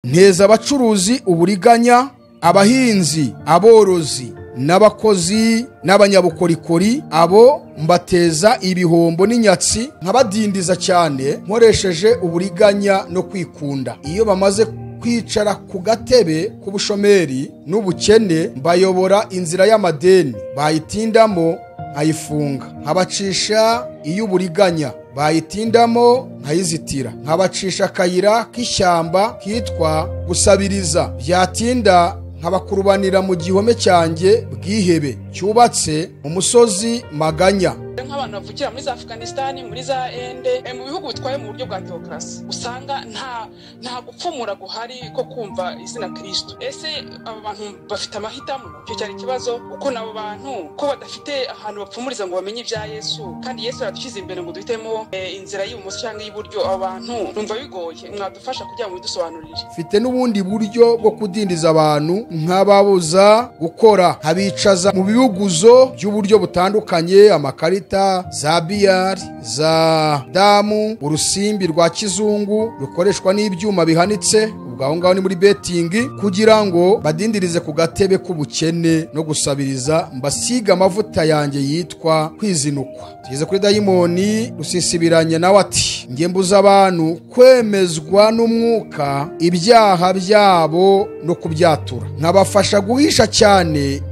Nteza abacuruzi uburiganya, abahinzi, aborozi n'abakozi n'abanyabukorikori, abo mbateza ibihombo n'inyatsi, nkabadindiza cyane nkoresheje uburiganya no kwikunda. Iyo bamaze kwicara ku gatebe k'ubushomeri n'ubukene, mbayobora inzira y'amadeni, bayitindamo nkayifunga, nkabacisha iy'uburiganya, bayitindamo nkayizitira, nkabacisha akayira k'ishyamba kitwa gusabiriza, byatinda nkabakurubanira mu gihome cyanjye bwihebe cyubatse mu musozi Maganya. Nk'abantu bavukira muri za Afghanistan, muri za Ende, mu bihugu bitwaye mu buryo bwa theocracy, usanga nta gupfumura guhari ko kumva izina Kristo. Ese aba bantu bafite amahitamo? Icyo cyari ikibazo, kuko nabo bantu ko badafite ahantu bapfumuriza ngo bamenye ibya Yesu, kandi Yesu yadushyize imbere ngo duhitemo inzira y'ibumoso cyangwa y'iburyo. Aba bantu numva bigoye, mwadufasha kugira ngo bidusobanurire. Mfite n'ubundi buryo bwo kudindiza abantu, nkababuza gukora, nkabicaza mu bibuguzo by'uburyo butandukanye, amakarita za biyari, za damu, urusimbi rwa kizungu rukoreshwa n'ibyuma bihanitse, ubwo aho ngaho ni muri betingi, kugira ngo badindirize ku gatebe k'ubukene no gusabiriza, mbasiga amavuta yanjye yitwa kwizinukwa. Tugeze kuri dayimoni Rusisibiranye, nawe ati njye mbuza abantu kwemezwa n'umwuka ibyaha byabo no kubyatura, nkabafasha guhisha cyane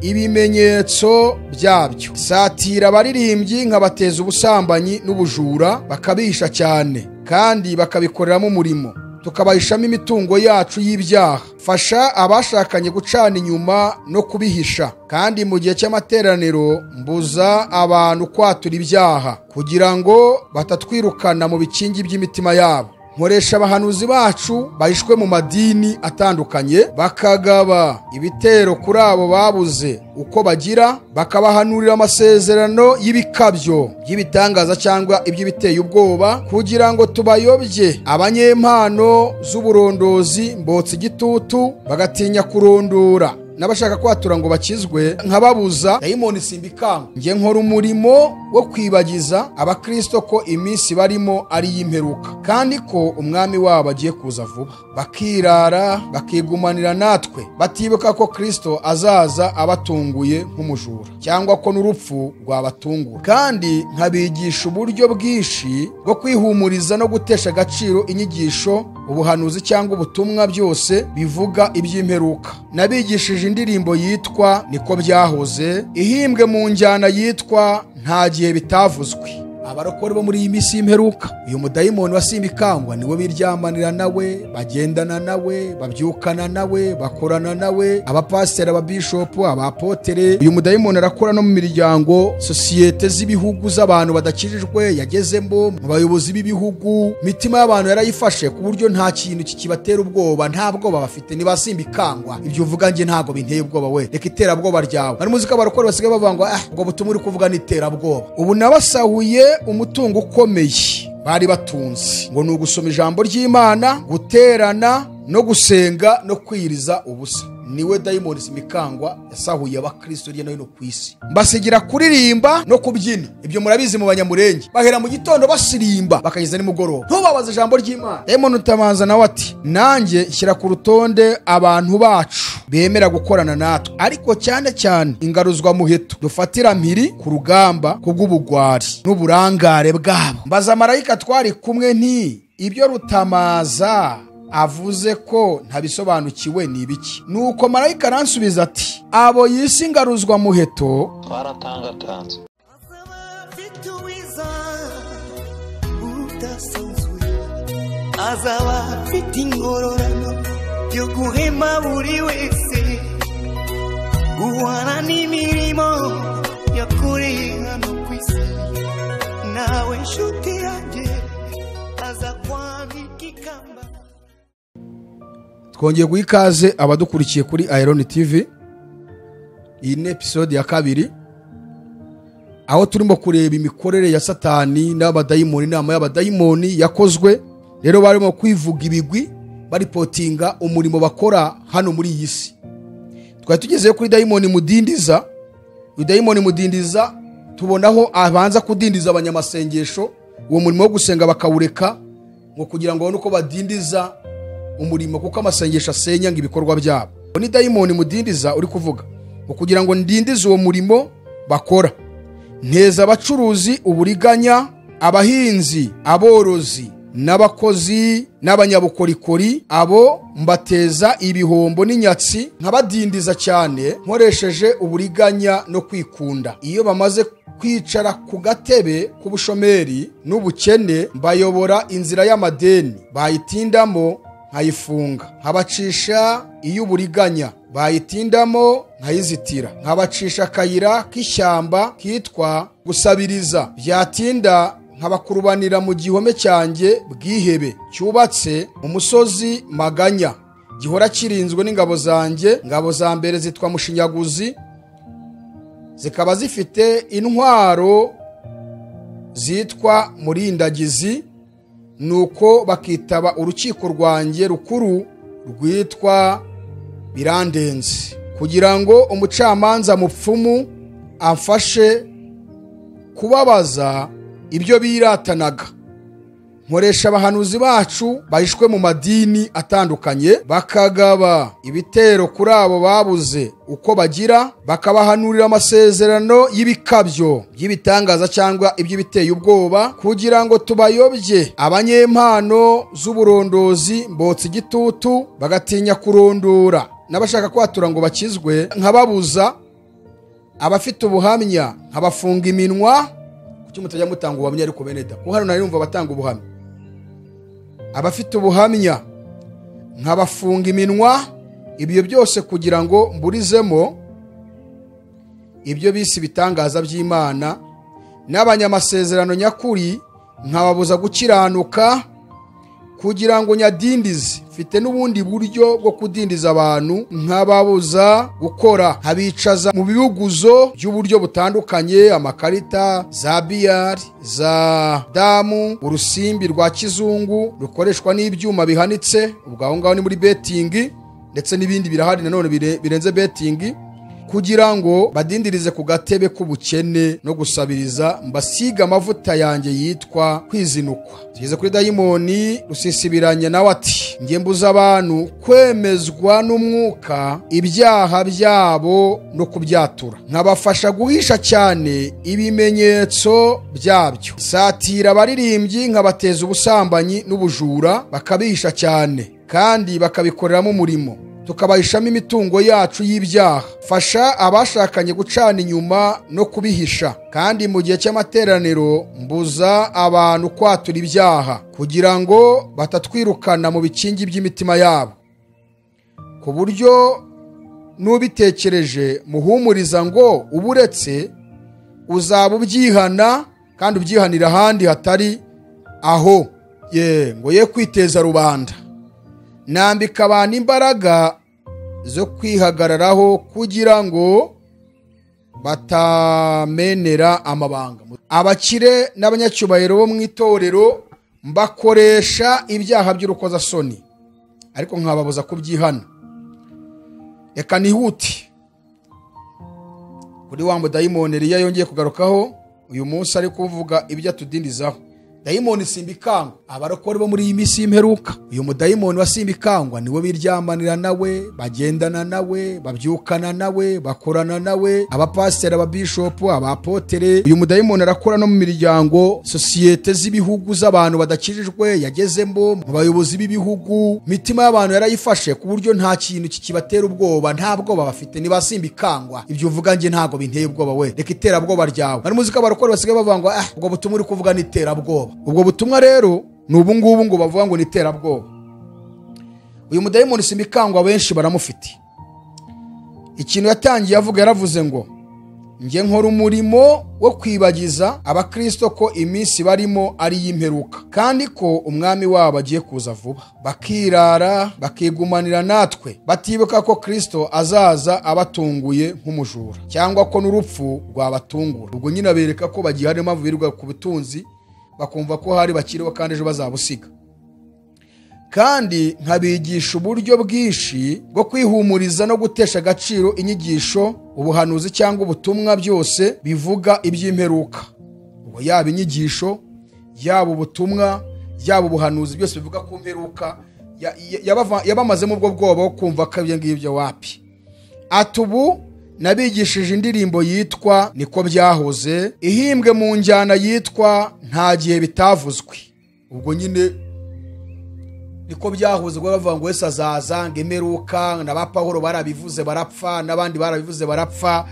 ibimenyetso byabyo, satira abaririmbyi nkabateza ubusambanyi n'ubujura, bakabihisha cyane kandi bakabikoreramo umurimo, tukabahishamo imitungo yacu y'ibyaha. Fasha abashakanye gucana inyuma no kubihisha, kandi mu gihe cy'amateraniro mbuza abantu kwatura ibyaha kugira ngo batatwirukana mu bikingi by'imitima yabo. Nkoresha abahanuzi bacu bahishwe mu madini atandukanye, bakagaba ibitero kuri abo babuze uko bagira, bakabahanurira amasezerano y'ibikabyo by'ibitangaza cyangwa iby'ibiteye ubwoba, kugira ngo tubayobye. Abanyempano z'uburondozi mbotsa igitutu, bagatinya kurondora, n'abashaka kwatura ngo bakizwe nkababuza. Dayimoni Simbikangwa, njye nkora umurimo wo kwibagiza abakristo ko iminsi barimo ari iy'imperuka, kandi ko umwami wabo agiye kuza vuba, bakirara bakigumanira natwe, batibuka ko Kristo azaza abatunguye nk'umujura, cyangwa ko n'urupfu rwabatungura. Kandi nkabigisha uburyo bwinshi bwo kwihumuriza no gutesha agaciro inyigisho, ubuhanuzi cyangwa ubutumwa byose bivuga iby'imperuka. Nabigishije indirimbo yitwa Niko Byahoze, ihimbwe mu njyana yitwa Nta Gihe Bitavuzwe. Abarokore bo muri iyi minsi y'imperuka, uyu mudayimoni wa Simbikangwa niwe biryamanira nawe, bagendana nawe, babyukana nawe, bakorana nawe, abapasiteri, ababishopu, abapotere. Uyu mudayimoni arakora no mu miryango, sosiyete z'ibihugu z'abantu badakijijwe yagezemo, mu bayobozi b'ibihugu. Imitima y'abantu yarayifashe ku buryo nta kintu kikibatera ubwoba, nta bwoba bafite. Ni ba Simbikangwa. Ibyo uvuga nge ntago binteye ubwoba, we reka iterabwoba ryawe. Hari muzika abarokore basigaye bavuga ngo ubwo butumwa uri kuvuga ni iterabwoba. Ubu nabasahuye umutungo ukomeye bari batunze, ngo ni ugusoma ijambo ry'Imana, guterana no gusenga no kwiriza ubusa. Niwe dayimoni Simbikangwa yasahuye abakristo hirya no hino ku isi. Mbasigira kuririmba no kubyina, ibyo murabizi mu Banyamurenge, bahera mu gitondo basirimba bakageza nimugoroba, ntubabaze ijambo ry'Imana. Dayimoni Rutamaza nawe ati nanjye nshyira ku rutonde abantu bacu bemera gukorana natwe, ariko cyane cyane ingaruzwa muheto dufatira mpiri ku rugamba kubw'ubugwari n'uburangare bwabo. Mbaza marayika twari kumwe nti ibyo Rutamaza avuze ko ntabisobanukiwe ni ibiki? Nuko marayika aransubiza ati abo yisi ingaruzwa muheto twaratangatanze. Azaba afite ingororano yo guhema buri wese, guhana n'imirimo yakoreye hano ku isi. Nawe nshuti yanjye aza kwambika ikamba. Twongeye guha ikaze abadukurikiye kuri Iron TV. Iyi ni episode ya 2, aho turimo kureba imikorere ya Satani n'abadayimoni, inama y'abadayimoni yakozwe. Rero barimo kwivuga ibigwi, baripotinga umurimo bakora hano muri iyi si. Twari tugezeyo kuri dayimoni Mudindiza. Uyu dayimoni Mudindiza tubonaho abanza kudindiza abanyamasengesho, uwo murimo wo gusenga bakawureka, ngo kugira ngo babone uko badindiza umurimo, kuko amasengesho asenya ngo ibikorwa byabo. Ni dayimoni mudindiza uri kuvuga ngo kugira ngo ndindize uwo murimo bakora. Nteza abacuruzi uburiganya, abahinzi, aborozi n'abakozi n'abanyabukorikori, abo mbateza ibihombo n'inyatsi, nkabadindiza cyane nkoresheje uburiganya no kwikunda. Iyo bamaze kwicara ku gatebe k'ubushomeri n'ubukene, mbayobora inzira y'amadeni, bayitindamo nkayifunga, nkabacisha iy'uburiganya, bayitindamo nkayizitira, nkabacisha akayira k'ishyamba kitwa gusabiriza, byatinda nkabakurubanira mu gihome cyanjye bwihebe cyubatse mu musozi Maganya, gihora kirinzwe n'ingabo zanjye. Ingabo za mbere zitwa Mushinyaguzi, zikaba zifite intwaro zitwa Murindagizi. Nuko bakitaba urukiko rwanjye rukuru rwitwa Birandenze, kugira ngo umucamanza mupfumu amfashe kubabaza ibyo biratanaga. Nkoresha abahanuzi bacu bahishwe mu madini atandukanye, bakagaba ibitero kuri abo babuze uko bagira, bakabahanurira amasezerano y'ibikabyo by'ibitangaza cyangwa iby'ibiteye ubwoba, kugira ngo tubayobye. Abanyempano z'uburondozi mbotsa igitutu, bagatinya kurondora, n'abashaka kwatura ngo bakizwe nkababuza, abafite ubuhamya nkabafunga iminwa. Kuki mutajya mutanga ubuhamya ariko bene da? Kuko hano nari numva batanga ubuhamya. Abafite ubuhamya nkabafunga iminwa, ibyo byose kugira ngo mburizemo ibyo bisi bitangaza by'Imana, n'abanyamasezerano nyakuri nkababuza gukiranuka, kugira ngo nyadindize. Mfite n'ubundi buryo bwo kudindiza abantu, nkababuza gukora, nkabicaza mu bibuguzo by'uburyo butandukanye, amakarita za biyari, za damu, urusimbi rwa kizungu rukoreshwa n'ibyuma bihanitse, ubwo aho ngaho ni muri betting, ndetse n'ibindi birahari nanone birenze betting, kugira ngo badindirize ku gatebe k'ubukene no gusabiriza, mbasiga amavuta yanjye yitwa kwizinukwa. Tugeze kuri dayimoni Rusisibiranya, nawe ati njye mbuza abantu kwemezwa n'umwuka ibyaha byabo no kubyatura, nkabafasha guhisha cyane ibimenyetso byabyo. Satira abaririmbyi nkabateza ubusambanyi n'ubujura, bakabihisha cyane kandi bakabikoreramo umurimo, tukabahishamo imitungo yacu y'ibyaha. Fasha abashakanye gucana inyuma no kubihisha, kandi mu gihe cy'amateraniro mbuza abantu kwatura ibyaha, kugira ngo batatwirukana mu bikingi by'imitima yabo, ku buryo n'ubitekereje muhumuriza ngo uburetse uzaba ubyihana, kandi ubyihanira ahandi hatari aho, ye ngo ye kwiteza rubanda. Nambika abantu imbaraga zo kwihagararaho, kugira ngo batamenera amabanga. Abakire n'abanyacyubahiro bo mu itorero mbakoresha ibyaha by'urukozasoni, ariko nkababuza kubyihana. Reka nihute kuri wa mudayimoni Eliya yongeye kugarukaho uyu munsi, ari kuvuga ibyo atudindizaho. Dayimoni Simbikangwa, abarokore bo muri iyi minsi y'imperuka, uyu mudayimoni wa Simbikangwa niwe biryamanira nawe, bagendana nawe, babyukana nawe, bakorana nawe, abapasiteri, ababishopu, abapotere. Uyu mudayimoni arakora no mu miryango, sosiyete z'ibihugu z'abantu badakijijwe yagezemo, mu bayobozi b'ibihugu. Mitima y'abantu yarayifashe ku buryo nta kintu kikibatera ubwoba, nta bwoba bafite, ni ba Simbikangwa. Ibyo uvuga nge ntago binteye ubwoba, we reka iterabwoba ryawe. Bari muzi ko abarokore basigaye bavuga ngo ubwo butumwa uri kuvuga ni iterabwoba. Ubwo butumwa rero ni ubu ngubu ngo bavuga ngo ni iterabwoba. Uyu mudayimoni Simbikangwa benshi baramufite. Ikintu yatangiye avuga, yaravuze ngo njye nkora umurimo wo kwibagiza abakristo ko iminsi barimo ari y'imperuka, kandi ko umwami wabo agiye kuza vuba, bakirara bakigumanira natwe, batibuka ko Kristo azaza abatunguye nk'umujura, cyangwa ko n'urupfu rwabatungura. Ubwo nyine abereka ko bagihari impamvu birirwa ku butunzi, bakumva ko hari bakiriho kandi ejo bazabusiga. Kandi nkabigisha uburyo bwinshi bwo kwihumuriza no gutesha agaciro inyigisho, ubuhanuzi cyangwa ubutumwa byose bivuga iby'imperuka. Ubwo yaba inyigisho, yaba ubutumwa, yaba ubuhanuzi, byose bivuga ku mperuka, Yabamazemo ubwo bwoba bwo kumva ko ibyo ngibyo wapi. Ati ubu nabigishije indirimbo yitwa Niko Byahoze, ihimbwe mu njyana yitwa Nta Gihe Bitavuzwe. Ubwo nyine niko byahoze, ubwo bavuga ngo Yesu azaza, ngo imperuka, na ba Pawulo barabivuze barapfa, n'abandi barabivuze barapfa,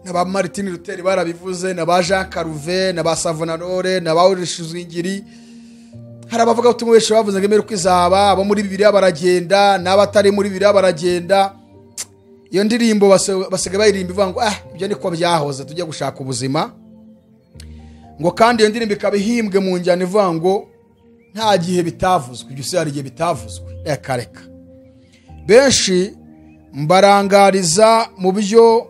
na ba Martin Luther barabivuze, na ba Jean Calvin, na ba Savonarole, na ba Ulrich Zwingli. Hari abavuga ubutumwa benshi bavuze ngo imperuka izaba, abo muri Bibiliya baragenda n'abatari muri Bibiliya baragenda. Iyo ndirimbo basigaye bayiririmba ivuga ngo ibyo niko byahoze, tujye gushaka ubuzima. Ngo kandi iyo ndirimbo ikaba ihimbwe mu njyana ivuga ngo nta gihe bitavuzwe. Ibyo se hari igihe bitavuzwe? Reka reka. Benshi mbarangariza mu byo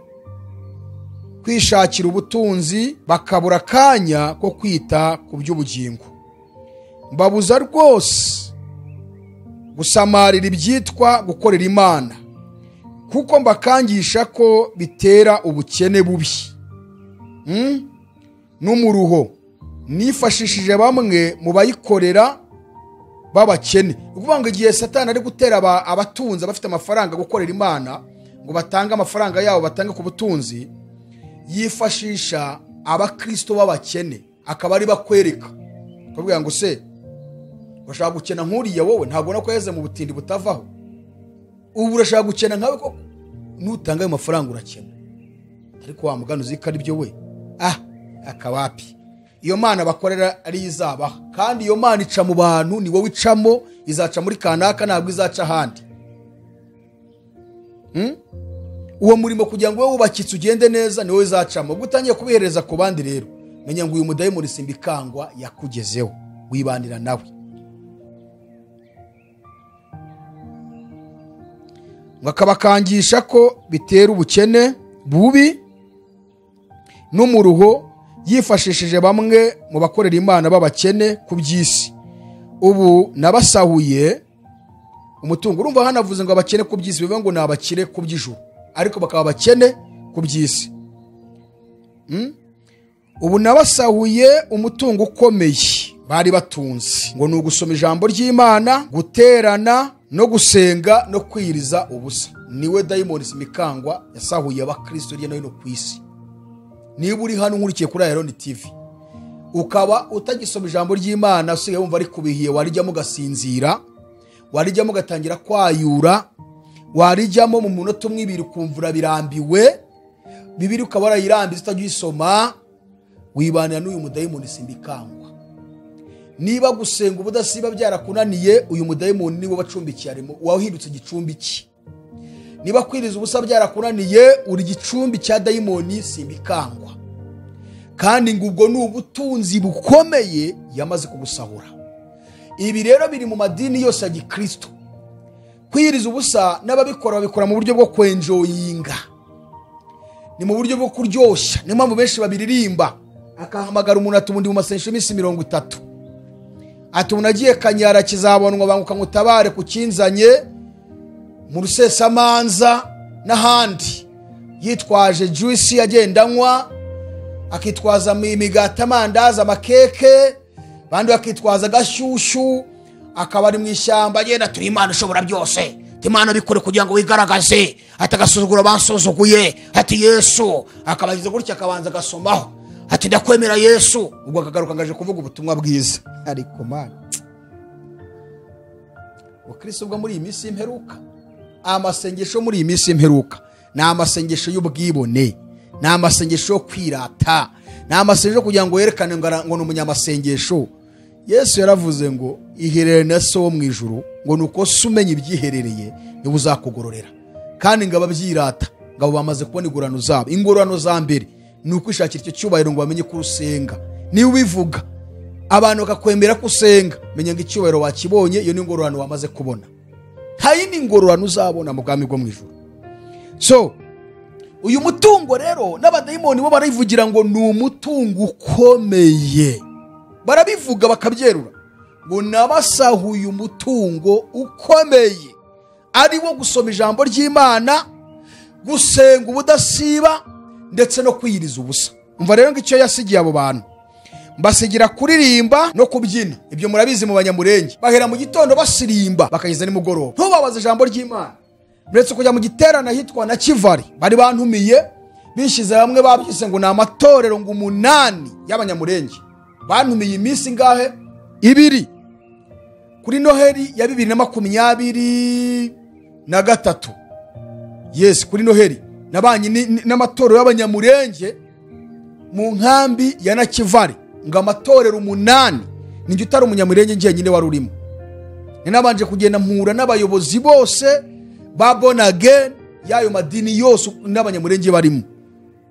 kwishakira ubutunzi, bakabura akanya ko kwita ku by'ubugingo. Mbabuza rwose gusamarira ibyitwa gukorera Imana, kuko mbakangisha ko bitera ubukene bubi n'umuruho. Nifashishije bamwe mu bayikorera b'abakene. Ukuvuga ngo igihe Satani ari gutera abatunzi abafite amafaranga gukorera Imana, ngo batange amafaranga yabo batange ku butunzi, yifashisha abakristo b'abakene akaba ari bakwereka, akabwira ngo se urashaka gukena nk'uriya wowe, ntabwo ubona ko yaheze mu butindi butavaho, ubu urashaka gukena nkawe koko, nutanga ayo mafaranga urakena. Ariko wa mugani uzi ko ari byo we, akawapi. Iyo mana bakorera ari izabaha, kandi iyo mana ica mu bantu, ni wowe icamo, izaca muri kanaka, ntabwo izaca ahandi. Uwo murimo kugira ngo wowe wubakitse ugende neza, ni wowe izacamo. Ubwo utangiye kubihereza ku bandi rero, menya ngo uyu mudayimoni simbikangwa yakugezeho, wibanira nawe. Ngo akabakangisha ko bitera ubukene bubi n'umuruho, yifashishije bamwe mu bakorera Imana b'abakene ku by'isi. Ubu nabasahuye umutungo. Urumva hanavuze ngo abakene ku by'isi, bivuga ngo ni abakire ku by'ijuru, ariko bakaba abakene ku by'isi. Ubu nabasahuye umutungo ukomeye bari batunze, ngo ni ugusoma ijambo ry'Imana, guterana no gusenga no kwiriza ubusa. Niwe dayimoni simikangwa yasahuye abakristo hirya no hino ku isi. Niba uri hano nkurikiye kuri Iron TV, ukaba utagisoma ijambo ry'Imana, usigaye wumva ari kubihiye, warijyamo ugasinzira, warijyamo ugatangira kwayura, warijyamo mu munota umwe ibiri ukumva birambiwe, Bibiliya ukaba warayirambiye utajya uyisoma, wibanira n'uyu mudayimoni simbikangwa. Niba gusenga ubudasiba byarakunaniye, uyu mudayimoni niwe wacumbikiye, arimo wahindutse igicumbi cye. Niba kwiriza ubusa byarakunaniye, uri gicumbi cya dayimoni simbikangwa. Kandi ngo ubwo ni ubutunzi bukomeye yamaze kugusahura. Ibi rero biri mu madini yose ya Gikristo. Kwiriza ubusa n'ababikora babikora mu buryo bwo kwenjoyinga, ni mu buryo bwo kuryoshya. Niyo mpamvu benshi babiririmba, akahamagara umuntu ati ubundi mu masengesho iminsi 30, ati umuntu agiye Kanyara kizabonwa, banguka ngutabare kukinzanye mu Rusesamanza n'ahandi, yitwaje juice agenda anywa, akitwaza imigati, amandazi, amakeke, abandi bakitwaza agashyushyu, akaba ari mu ishyamba agenda turi Imana ishobora byose, Imana bikore kugira ngo wigaragaze, ati agasuzuguro bansuzuguye, ati Yesu, akabagize gutya akabanza agasomaho, ati ndakwemera Yesu, ubwo akagaruka ngaje kuvuga ubutumwa bwiza. Ariko Mana, ubukristo bwo muri iyi minsi y'imperuka, amasengesho muri iyi minsi y'imperuka ni amasengesho y'ubwibone, ni amasengesho yo kwirata, ni amasengesho kugira ngo yerekane ngo ni umunyamasengesho. Yesu yaravuze ngo iherere na so wo mu ijuru, ngo nuko se umenya ibyiherereye niwe uzakugororera. Kandi ngo ababyirata ngo bamaze kubona ingororano zabo. Ingororano za mbere ni ukwishakira icyo cyubahiro ngo bamenye ko usenga. Niba ubivuga abantu bakakwemera ko usenga, menya ngo icyubahiro wakibonye, iyo ni ingororano wamaze kubona. Nta yindi ngororano uzabona mu bwami bwo mu ijuru. So uyu mutungo rero n'abadayimoni bo barivugira ngo ni umutungo ukomeye, barabivuga bakabyerura ngo nabasahuye umutungo ukomeye, ari wo gusoma ijambo ry'Imana, gusenga ubudasiba, ndetse no kwiyiriza ubusa. Umva rero ngo icyo yasigiye abo bantu, Mbasigira kuririmba no kubyina. Ibyo murabizi mu Banyamurenge, bahera mu gitondo basirimba bakageza nimugoroba. Ntubabaze ijambo ry'Imana. Uretse kujya mu giterane ahitwa na Kivari, bari bantumiye bishyize hamwe, babyise ngo ni amatorero ngo 8 y'Abanyamurenge. Bantumiye iminsi ngahe? 2 kuri Noheli ya 2023. Yes, kuri Noheli nabanye n'amatorero y'Abanyamurenge mu nkambi ya Nakivari, ngo amatorero 8. Ninjye utari Umunyamurenge njyenyine wari urimo. Ninabanje kugenda mpura n'abayobozi bose ba born again y'ayo madini yose n'Abanyamurenge barimo.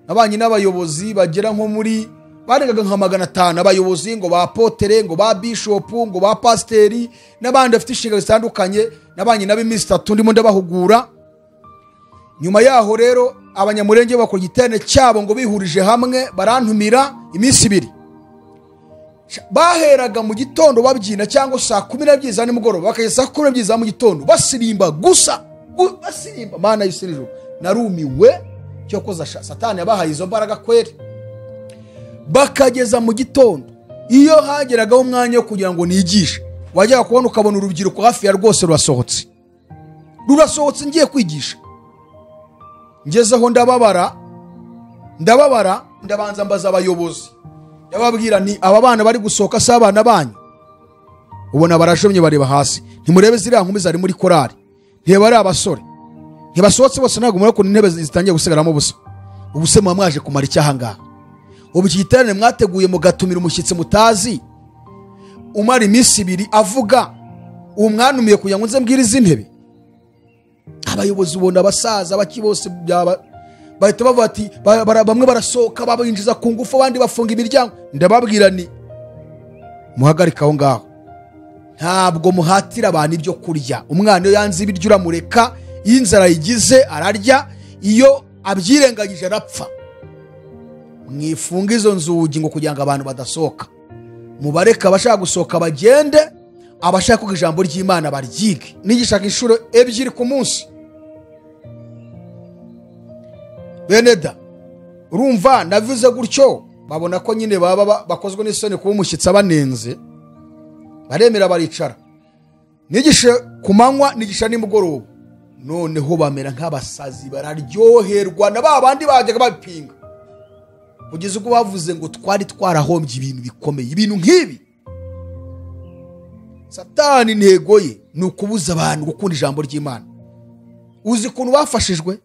Nabanye n'abayobozi bagera nko muri barengaga nka 500, abayobozi ngo ba apotere, ngo ba bishop, ngo ba pasteri n'abandi bafite inshingano zitandukanye. Nabanye n'ab'iminsi 3 ndimo ndabahugura. Nyuma yaho rero Abanyamurenge bakora igiterane cyabo ngo bihurije hamwe, barantumira iminsi 2. Baheraga mu gitondo babyina cyangwa saa 12 za nimugoroba bakageza saa 12 za mu gitondo basirimba gusa, basirimba. Mana y'isi, narumiwe. Cyokoza Satani yabahaye izo mbaraga kweri. Bakageza mu gitondo, iyo hageragaho umwanya wo kugira ngo nigishe, wajyaga kubona ukabona urubyiruko hafi ya rwose rurasohotse, rurasohotse ngiye kwigisha. Ngezeho ndababara, ndabanza mbaza abayobozi, ndababwira nti aba bana bari gusohoka si abana banyu? Ubona barashomye bareba hasi, ntimurebe ziriya nkumi zari muri korari, ntibari ari abasore, ntibasohotse bose. Ntabwo murabona ukuntu intebe zitangiye gusigaramo ubusa. Ubu se muba mwaje kumara icyaha ngaha? Ubu iki giterane mwateguye mugatumira umushyitsi mutazi umara iminsi 2 avuga, uwo mwanumiye kugira ngo nze mbwire izi ntebe? Abayobozi ubona abasaza baki bose bahita bavuga ati, bamwe barasohoka babinjiza ku ngufu, abandi bafunga imiryango. Ndababwira ni muhagarike aho ngaho, ntabwo muhatira abantu ibyo kurya. Umwana iyo yanze ibiryo uramureka, iyo inzara yigize ararya, iyo abyirengagije arapfa. Mwifunga izo nzugi ngo kugira ngo abantu badasohoka, mubareke abashaka gusohoka bagende, abashaka ko ijambo ry'Imana baryige. Nigishaka inshuro 2 ku munsi. Beneda, urumva navuze gutyo, babona ko nyine baba bakozwe n'isoni kuba umushyitsi abanenze, baremera baricara. Nigishe ku manywa, nigisha nimugoroba. Noneho bamera nk'abasazi, bararyoherwa na ba bandi bajyaga babipinga, kugeza ubwo bavuze ngo twari twarahombye ibintu bikomeye, ibintu nk'ibi. Satani intego ye ni ukubuza abantu gukunda ijambo ry'Imana. Uzi ukuntu bafashijwe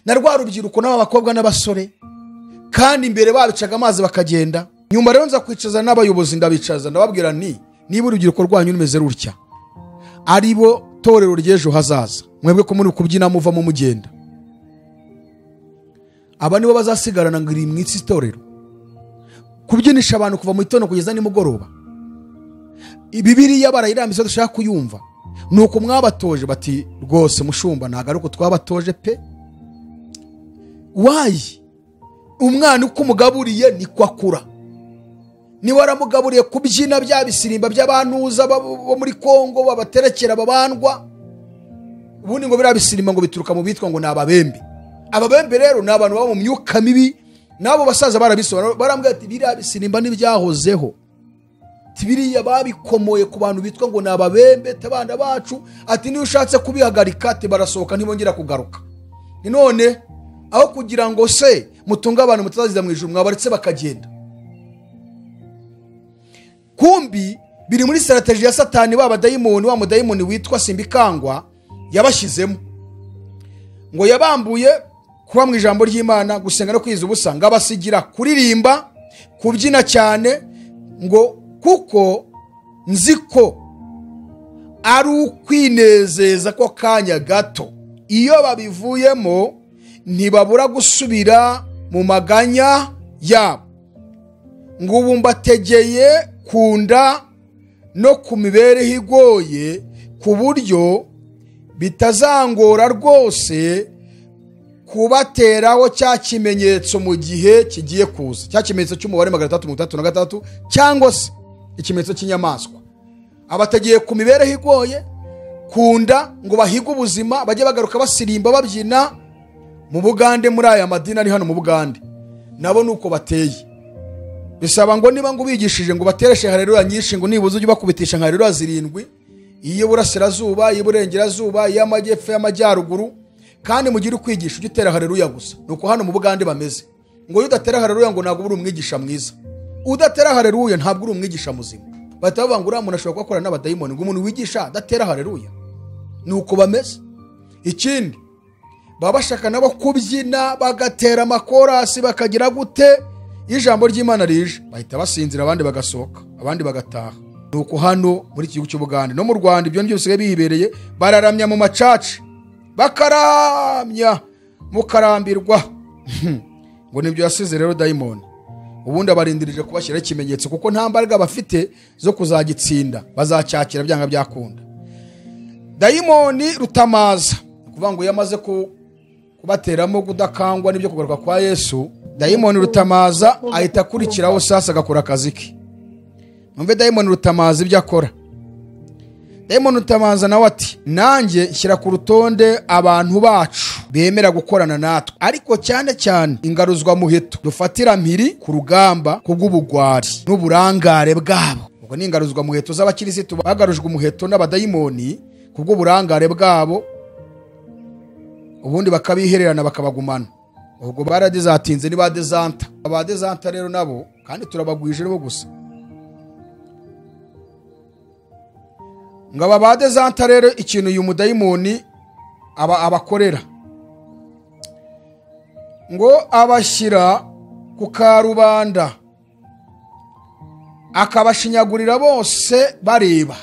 na rwa rubyiruko n'abakobwa n'abasore, kandi imbere babicaga amazi bakagenda. Nyuma rero nza kwicaza n'abayobozi, ndabicaza ndababwira nti niba urubyiruko rwanyu rumeze rutya, ari bo torero ry'ejo hazaza, mwebwe ko muri kubyina muvamo mugenda, aba nibo bazasigarana ngo iri mu isi torero. Kubyinisha abantu kuva mu gitondo kugeza nimugoroba, Bibiliya barayirambise dushaka kuyumva. Nuko mwabatoje bati rwose mushumba ntabwo ari uko twabatoje pe. Wayi umwana uko umugaburiye niko akura. Niba waramugaburiye kubyina bya bisirimba by'abantuza bo muri Kongo babaterekera babandwa, ubundi ngo biriya bisirimba ngo bituruka mu bitwa ngo ni ababembe. Ababembe rero ni abantu baba mu myuka mibi, nabo basaza barabisobanura, barambwira ati biriya bisirimba ntibyahozeho, biriya babikomoye ku bantu bitwa ngo ni ababembe tabana bacu, ati niyo ushatse kubihagarika ati barasohoka ntibongera kugaruka. None aho kugira ngo se mutunga abantu mutazaziza mu ijuru, mwabaretse bakagenda. Kumbi biri muri strategy ya Satani, wa badayimoni, wa mudayimoni witwa Simbikangwa yabashyizemo, ngo yabambuye kuba mu ijambo ry'Imana, gusenga no kwiza ubusa, ngo abasigira kuririmba, kubyina cyane, ngo kuko nzi ko ari ukwinezeza ko kanya gato, iyo babivuyemo ntibabura gusubira mu maganya yabo. Ngo ubu mbategeye kunda no ku mibereho igoye, ku buryo bitazangora rwose kubateraho cya kimenyetso mu gihe kigiye kuza, cya kimenyetso cy'umubare 333 cyangwa se ikimenyetso cy'inyamaswa. Abategeye ku mibereho igoye, kunda ngo bahige ubuzima, bajye bagaruka basirimba babyina mu Bugande, muri aya madini ari hano mu Bugande nabo nuko bateye. Bisaba ngo niba ngo ubigishije ngo batereshe haleluya nyinshi, ngo nibuze ujye ubakubitisha nka haleluya 7, iy'uburasirazuba, iy'uburengerazuba, iy'amajyepfo, y'amajyaruguru, kandi mugire ukwigisha ujye utera haleluya gusa. Nuko hano mu Bugande bameze, ngo iyo udatera haleluya ngo ntabwo uri umwigisha mwiza, udatera haleluya ntabwo uri umwigisha muzima. Bahita bavuga ngo uriya muntu ashobora kuba akorana n'abadayimoni, ngo umuntu wigisha adatera haleluya. Nuko bameze. Ikindi baba bashaka nabo kubyina, bagatera amakorasi, bakagira gute. Iyo ijambo ry'Imana rije bahita basinzira, abandi bagasohoka, abandi bagataha. Nuko hano muri iki gihugu cy'Ubugande no mu Rwanda ibyo nibyo bisigaye bihibereye. Bararamya mu macaca, bakaramya mukarambirwa. Ngo nibyo yasize rero dayimoni. Ubundi abarindirije kubashyiraho ikimenyetso, kuko nta mbaraga bafite zo kuzagitsinda, bazacyakira byanga byakunda. Dayimoni Rutamaza, kuvuga ngo yamaze kubateramo kudakangwa n'ibyo kugaruka kwa Yesu, dayimoni Rutamaza ahita akurikiraho sasa agakora akazi ke. Mwumve dayimoni Rutamaza ibyo akora. Dayimoni Rutamaza nawe ati nanjye nshyira ku rutonde abantu bacu bemera gukorana natwe, ariko cyane cyane ingaruzwa muheto dufatira mpiri ku rugamba kubw'ubugwari n'uburangare bwabo. Ubwo ni ingaruzwa muheto z'abakirisitu bagarujwe umuheto n'abadayimoni kubw'uburangare bwabo, ubundi bakabihererana bakabagumana. Ubwo baradizatinze ni ba dezanta. Aba dezanta rero nabo kandi turabagwije bo gusa. Ngo aba ba dezanta rero ikintu uyu mudayimoni aba abakorera, ngo abashyira ku karubanda akabashinyagurira bose bareba.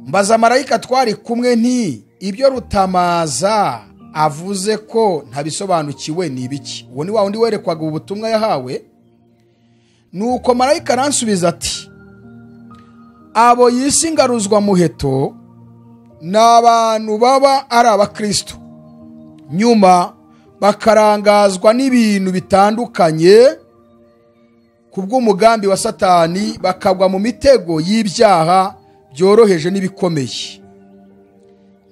Mbaza marayika twari kumwe nti ibyo Rutamaza avuze ko ntabisobanukiwe ni ibiki? Uwo ni wa wundi werekwaga ubutumwa yahawe. Nuko marayika aransubiza ati abo yisi ingaruzwa muheto ni abantu baba ari abakristo, nyuma bakarangazwa n'ibintu bitandukanye kubw'umugambi wa Satani, bakagwa mu mitego y'ibyaha byoroheje n'ibikomeye,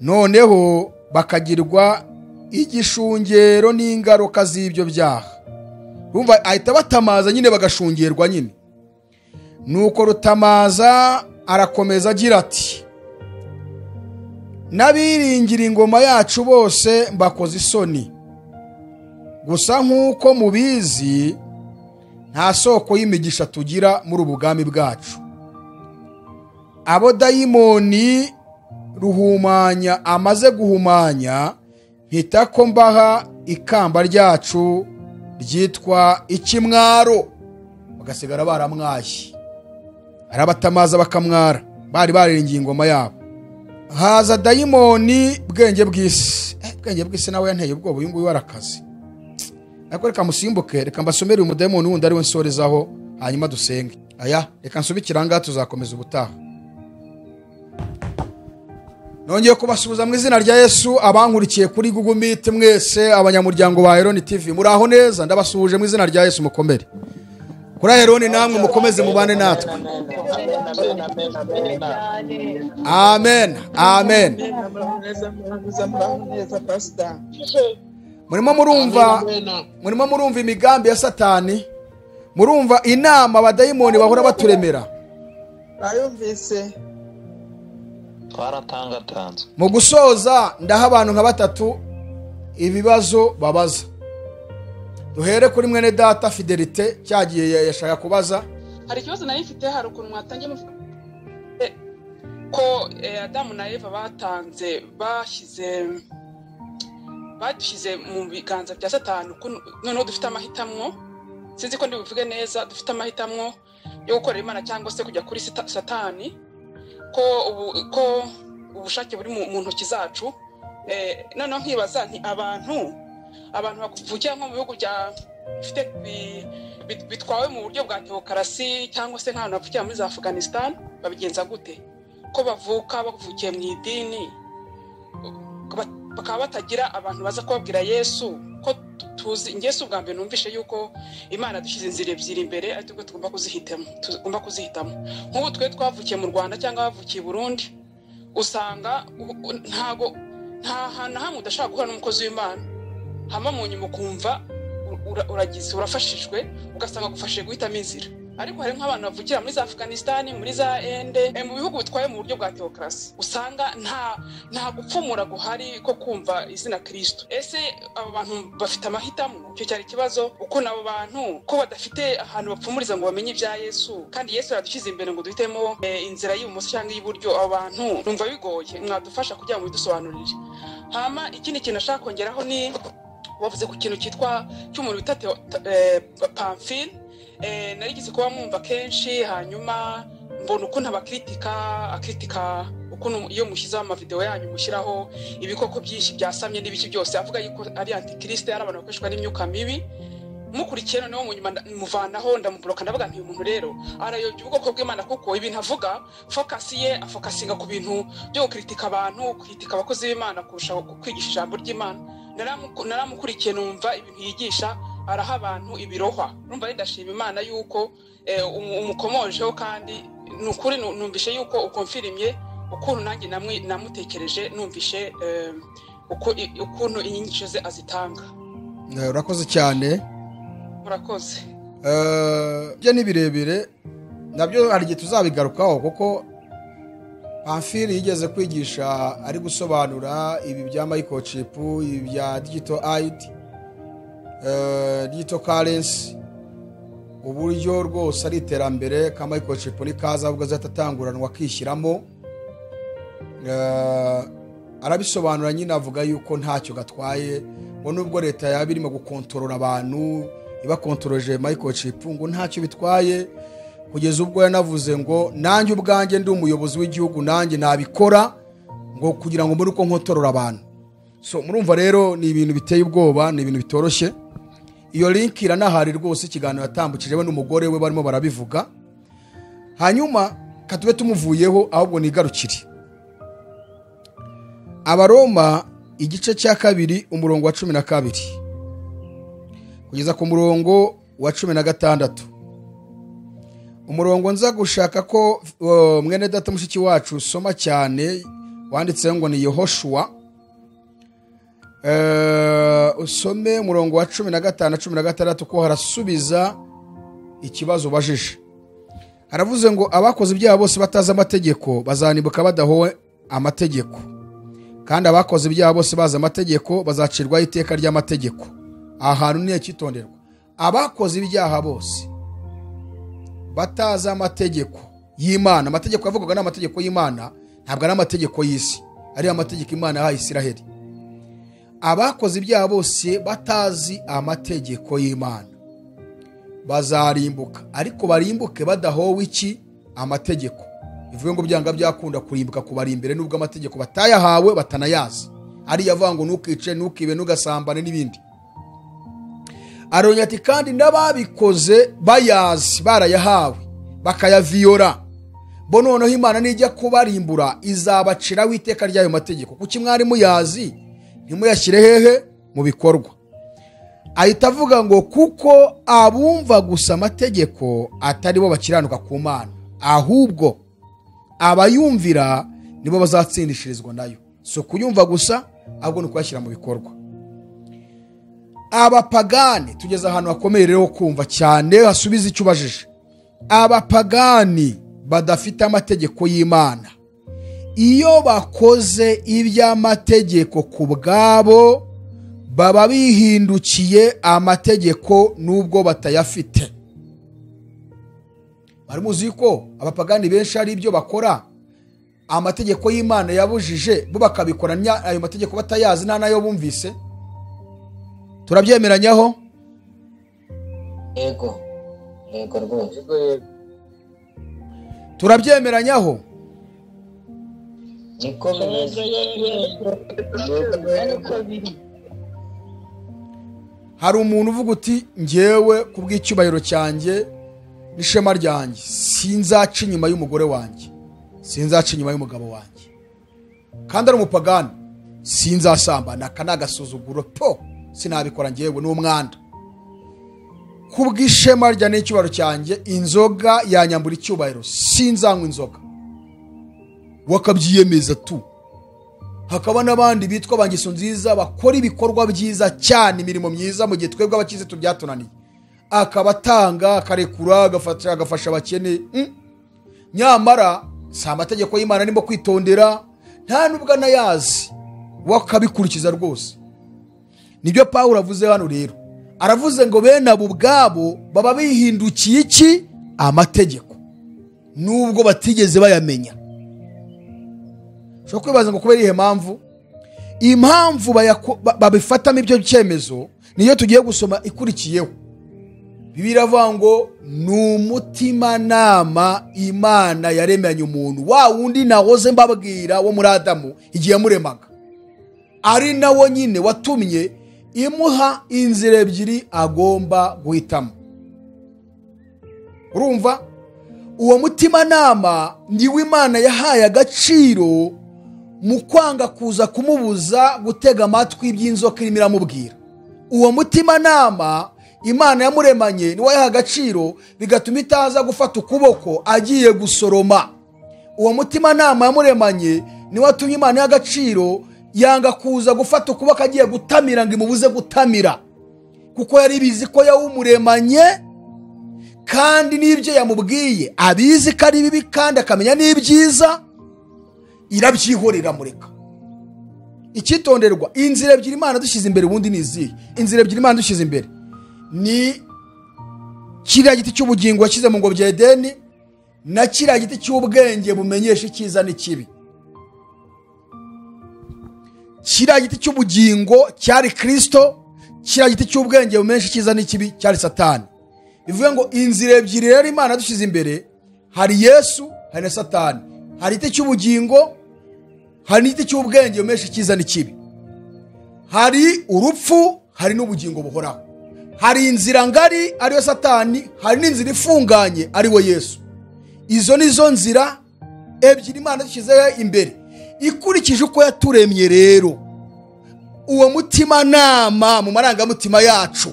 noneho bakagirwa igishungero n'ingaruka z'ibyo byaha. Urumva ahita batamaza nyine, bagashungerwa nyine. Nuko Rutamaza arakomeza agira ati n'abiringira ingoma yacu bose mbakoze isoni, gusa nk'uko mubizi nta soko y'imigisha tugira muri ubugami bwacu. Abo dayimoni ruhumanya amaze guhumanya, mpita ko mbaha ikamba ryacu ryitwa ikimwaro, bagasigara baramwaye. Arabatamaza bakamwara, bari bariringiye ingoma yabo. Haza dayimoni bwenge bw'isi. Bwenge bw'isi nawe yanteye ubwoba, uyu nguyu warakaze. Ariko reka musimbuke, reka mbasomere uyu mudayimoni wundi ari we nsorezaho, hanyuma dusenge. Aya, reka nsubikire aha ngaha, tuzakomeza ubutaha. Nongeye kubasuhuza mu izina rya Yesu abankurikiye kuri Google Meet mwese, abanyamuryango ba Heroni TV, muraho neza. Ndabasuhuje mu izina rya Yesu, mukomere. Kuri Heroni namwe mukomeze mubane natwe. Amen, amen. Murimo murumva imigambi ya Satani, murumva inama abadayimoni bahora baturemera. Bayumvise. Twaratangatanzwe. Mu gusoza ndaha abantu nka batatu ibibazo babaza. Duhere kuri mwene data Fidelite cyagiye yashaka kubaza. Hari ikibazo nari mfite, hari ukuntu mwatangiye muvuga ko Adamu na Eva batanze badushyize mu biganza bya Satani, noneho dufite amahitamwo, sinzi ko ndibuvuge neza, dufite amahitamwo yo gukorera Imana cyangwa se kujya kuri Satani, ko ubushake buri mu ntoki zacu. Noneho nkibaza nti abantu bavukira nko mu bihugu bya bifite bitwawe mu buryo bwa teokarasi, cyangwa se nk'abantu bavukira muri za Afghanistan, babigenza gute? Ko bavuka bavukiye mu idini, bakaba batagira abantu baza kubabwira Yesu, ko tuzi Yesu. Ubwa mbere numvishe yuko Imana dushyize inzira ebyiri imbere, ariko tugomba kuzihitamo. Nk'ubu twe twavukiye mu Rwanda cyangwa bavukiye i Burundi, usanga ntago nta hantu hamwe udashaka guhura n'umukozi w'Imana, hama mu nyuma ukumva uragize urafashijwe, ugasanga agufashije guhitamo inzira. Ariko hari nk'abantu bavukira muri za Afghanistan, muri za Ende, mu bihugu bitwaye mu buryo bwa teokrasi, usanga nta gupfumura guhari ko kumva izina Kristo. Ese abo bantu bafite amahitamo? Icyo cyari ikibazo, uko nabo bantu ko badafite ahantu bapfumuriza ngo bamenye ibya Yesu, kandi Yesu yadushyize imbere ngo duhitemo inzira y'ibumoso cyangwa iy'iburyo. Abo bantu numva bigoye, mwadufasha kugira ngo bidusobanurire. Hama ikindi kintu ashaka kongeraho ni wavuze ku kintu cyitwa cy'umuntu bita Pamphile. Narigeze kuba mwumva kenshi, hanyuma mbona ukuntu abakritika akritika ukuntu iyo mushyizeho amavideo yanyu mushyiraho ibikoko byinshi byasamye n'ibiki byose, avuga yuko ari antikristo, ari abantu bakoreshwa n'imyuka mibi. Mukurikiye noneho mu nyuma muvanaho ndamuburoka, ndavuga nti uyu muntu rero arayobya ubwoko bw'Imana, kuko ibintu avuga focus ye afokasinga ku bintu byo gukritika abantu, kritika abakozi b'Imana kurusha kwigisha ijambo ry'Imana. Naramukurikiye numva ibintu yigisha araha abantu ibirohwa. Numva ndashima Imana yuko umukomojeho, kandi nukuri numvishe yuko ukonfirimye ukuntu nanjye namutekereje, numvishe ukuntu inyigisho ze azitanga. Urakoze cyane. Murakoze. Byo ni birebire nabyo hari igihe tuzabigarukaho, kuko Pamphile yigeze kwigisha ari gusobanura ibi bya microchip, ibi bya digital ID, digital currency, uburyo rwose ari iterambere ka microchip ni kaza ubwo azatatanguranwa akishyiramo. Arabisobanura nyine avuga yuko ntacyo gatwaye, ngo nubwo leta yaba irimo gukontorora abantu ibakontoroje microchip ngo ntacyo bitwaye, kugeza ubwo yanavuze ngo nanjye ubwanjye ndi umuyobozi w'igihugu nanjye nabikora ngo kugira ngo mbone uko nkontorora abantu. So murumva rero ni ibintu biteye ubwoba, ni ibintu bitoroshye. Iyo link iranahari rwose, ikiganiro yatambukije we n'umugore we barimo barabivuga. Hanyuma katube tumuvuyeho ahubwo nigarukire Abaroma igice cya 2 umurongo wa 12 kugeza ku murongo wa 16. Umurongo nza gushaka ko mwene data mushiki wacu soma cyane wanditse ngo ni Yehoshua. Usome umurongo wa 15 16 ko harasubiza ikibazo bajije. Haravuze ngo abakoze ibyaha bose batazi amategeko bazanibuka badahowe amategeko, kandi abakoze ibyaha bose bazi amategeko bazacirwaho iteka ry'amategeko. Ahantu ni ikitonderwa. Abakoze ibyaha bose batazi amategeko y'Imana, amategeko yavugwaga ni amategeko y'Imana, ntabwo ari amategeko y'isi, ari amategeko Imana yahaye Isiraheli. Abakoze ibyaha bose batazi amategeko y'Imana bazarimbuka, ariko barimbuke badahowe iki? Amategeko. Bivuye ngo byanga byakunda kurimbuka kubari imbere nubwo amategeko batayahawe batanayazi, ari yavuga ngo ntukice, ntukibe, ntugasambane n'ibindi. Arongera ati kandi n'ababikoze bayazi barayahawe bakayaviyora, bo noneho Imana nijya kubarimbura izabaciraho iteka ry'ayo mategeko. Kuki mwari muyazi ntimuyashyire hehe? Mu bikorwa. Ahita avuga ngo kuko abumva gusa amategeko atari bo bakiranuka ku Mana, ahubwo abayumvira nibo bazatsindishirizwa nayo. So kuyumva gusa ahubwo ni kuyashyira mu bikorwa. Abapagani, tugeze ahantu hakomeye rero kumva cyane hasubiza icyo ubajije. Abapagani badafite amategeko y'Imana, iyo bakoze iby'amategeko ku bwabo baba bihindukiye amategeko nubwo batayafite. Bari muzi ko abapagani benshi ari ibyo bakora amategeko y'Imana yabujije, bo bakabikora ayo mategeko batayazi nta nayo bumvise. Turabyemeranyaho? Yego. Yego rwose. Turabyemeranyaho? Niko bimeze. Hari umuntu uvuga uti njyewe kubw'icyubahiro cyanjye n'ishema ryanjye sinzaca inyuma y'umugore wanjye, sinzaca inyuma y'umugabo wanjye, kandi ari umupagani, sinzasambana, aka ni agasuzuguro po, sinabikora njyewe ni umwanda. Kubw'ishema rya n'icyubahiro cyanjye inzoga yanyambura icyubahiro, sinzanywa inzoga. Wakabyiyemeza tu. Hakaba n'abandi bitwa ba ngeso nziza bakora ibikorwa byiza cyane, imirimo myiza, mu gihe twebwe abakirisitu byatunaniye. Akaba atanga, akarekura, agafasha abakene. Nyamara si amategeko y'Imana arimo kwitondera, nta nubwo anayazi, we akabikurikiza rwose. Nibyo Pawulo avuze hano rero. Aravuze ngo bene abo ubwabo baba bihindukiye iki? Amategeko, nubwo batigeze bayamenya. Ushobora kwibaza ngo kubera iyihe mpamvu? Impamvu babifatamo ibyo cyemezo niyo tugiye gusoma ikurikiyeho. Bibiliya iravuga ngo ni umutimanama Imana yaremanye umuntu, wa wundi nahoze mbabwira wo muri Adamu igihe yamuremaga, ari nawo nyine watumye imuha inzira ebyiri agomba guhitamo. Urumva uwo mutimanama niwo Imana yahaye agaciro mu kwanga kuza kumubuza gutega amatwi iby'inzoka irimo iramubwira. Uwo mutimanama Imana yamuremanye niwo yahaye agaciro, bigatuma itaza gufata ukuboko agiye gusoroma. Uwo mutimanama yamuremanye niwo watumye Imana iha agaciro, yanga kuza gufata ukuboko agiye gutamira ngo imubuze gutamira, kuko yari bizi ko yawumuremanye kandi n'ibyo yamubwiye abizi ko ari bibi kandi akamenya n'ibyiza, irabyihorera mureka. Icyitonderwa, inzira ebyiri Imana dushyize imbere ubundi ni izihe? Inzira ebyiri Imana dushyize imbere ni kiriya giti cy'ubugingo yashyize mu ngobyi ya Edeni, na kiriya giti cy'ubwenge bumenyesha icyiza n'ikibi. Kiriya giti cy'ubugingo cyari Kristo, kiriya giti cy'ubwenge bumenyesha icyiza n'ikibi cyari Satani. Bivuze ngo inzira ebyiri rero Imana dushyize imbere, hari Yesu, hari na Satani. Hari igiti cy'ubugingo, hari n'igiti cy'ubwenge bumenyesha icyiza n'ikibi. Hari urupfu, hari n'ubugingo buhoraho. Hari inzira ngari ariyo Satani, hari n'inzira ifunganye ariwe Yesu. Izo nizo nzira ebyiri Imana dushyize imbere. Ikurikije uko yaturemye rero, uwo mutimanama mu marangamutima yacu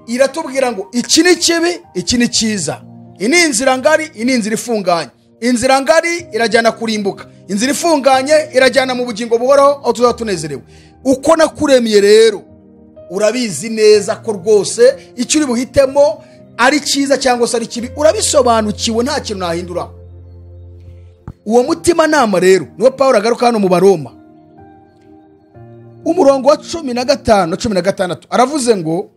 iratubwira ngo iki ni kibi, iki ni cyiza. Iyi ni inzira ngari, iyi ni inzira ifunganye. Inzira ngari irajyana kurimbuka, inzira ifunganye irajyana mu bugingo buhoraho aho tuzaba tunezerewe. Uko nakuremye rero urabizi neza ko rwose icyo uri buhitemo ari cyiza cyangwa se ari kibi, urabisobanukiwe, nta kintu nahindura. Uwo mutimanama rero niwo Pawulo agaruka hano mu Baroma, umurongo wa 15 na 16, aravuze ngo,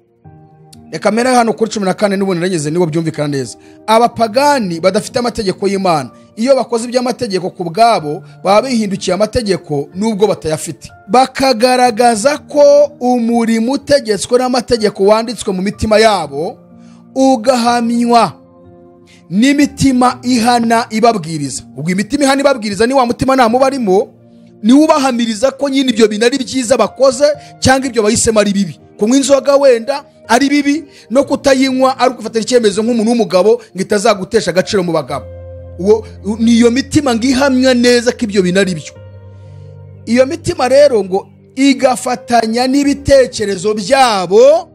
reka mere hano kuri 14 n'ubundi narengeze niwo byumvikana neza. Abapagani badafite amategeko y'Imana, iyo bakoze iby'amategeko ku bwabo baba bihindukiye amategeko nubwo batayafite, bakagaragaza ko umurimo utegetswe n'amategeko wanditswe mu mitima yabo, ugahamywa n'imitima ihana ibabwiriza. Ubwo imitima ihana ibabwiriza ni wa mutima nama ubarimo, ni ubahamiriza ko nyine ibyo bintu ari byiza bakoze cyangwa ibyo bahisemo ari bibi. Kunywa inzoga wenda ari bibi, no kutayinywa ari ugufatira icyemezo nk'umuntu w'umugabo ngo itazagutesha agaciro mu bagabo. Uwo niyo mitima ngihamya neza ko ibyo bintu ari byo. Iyo mitima rero ngo igafatanya n'ibitekerezo byabo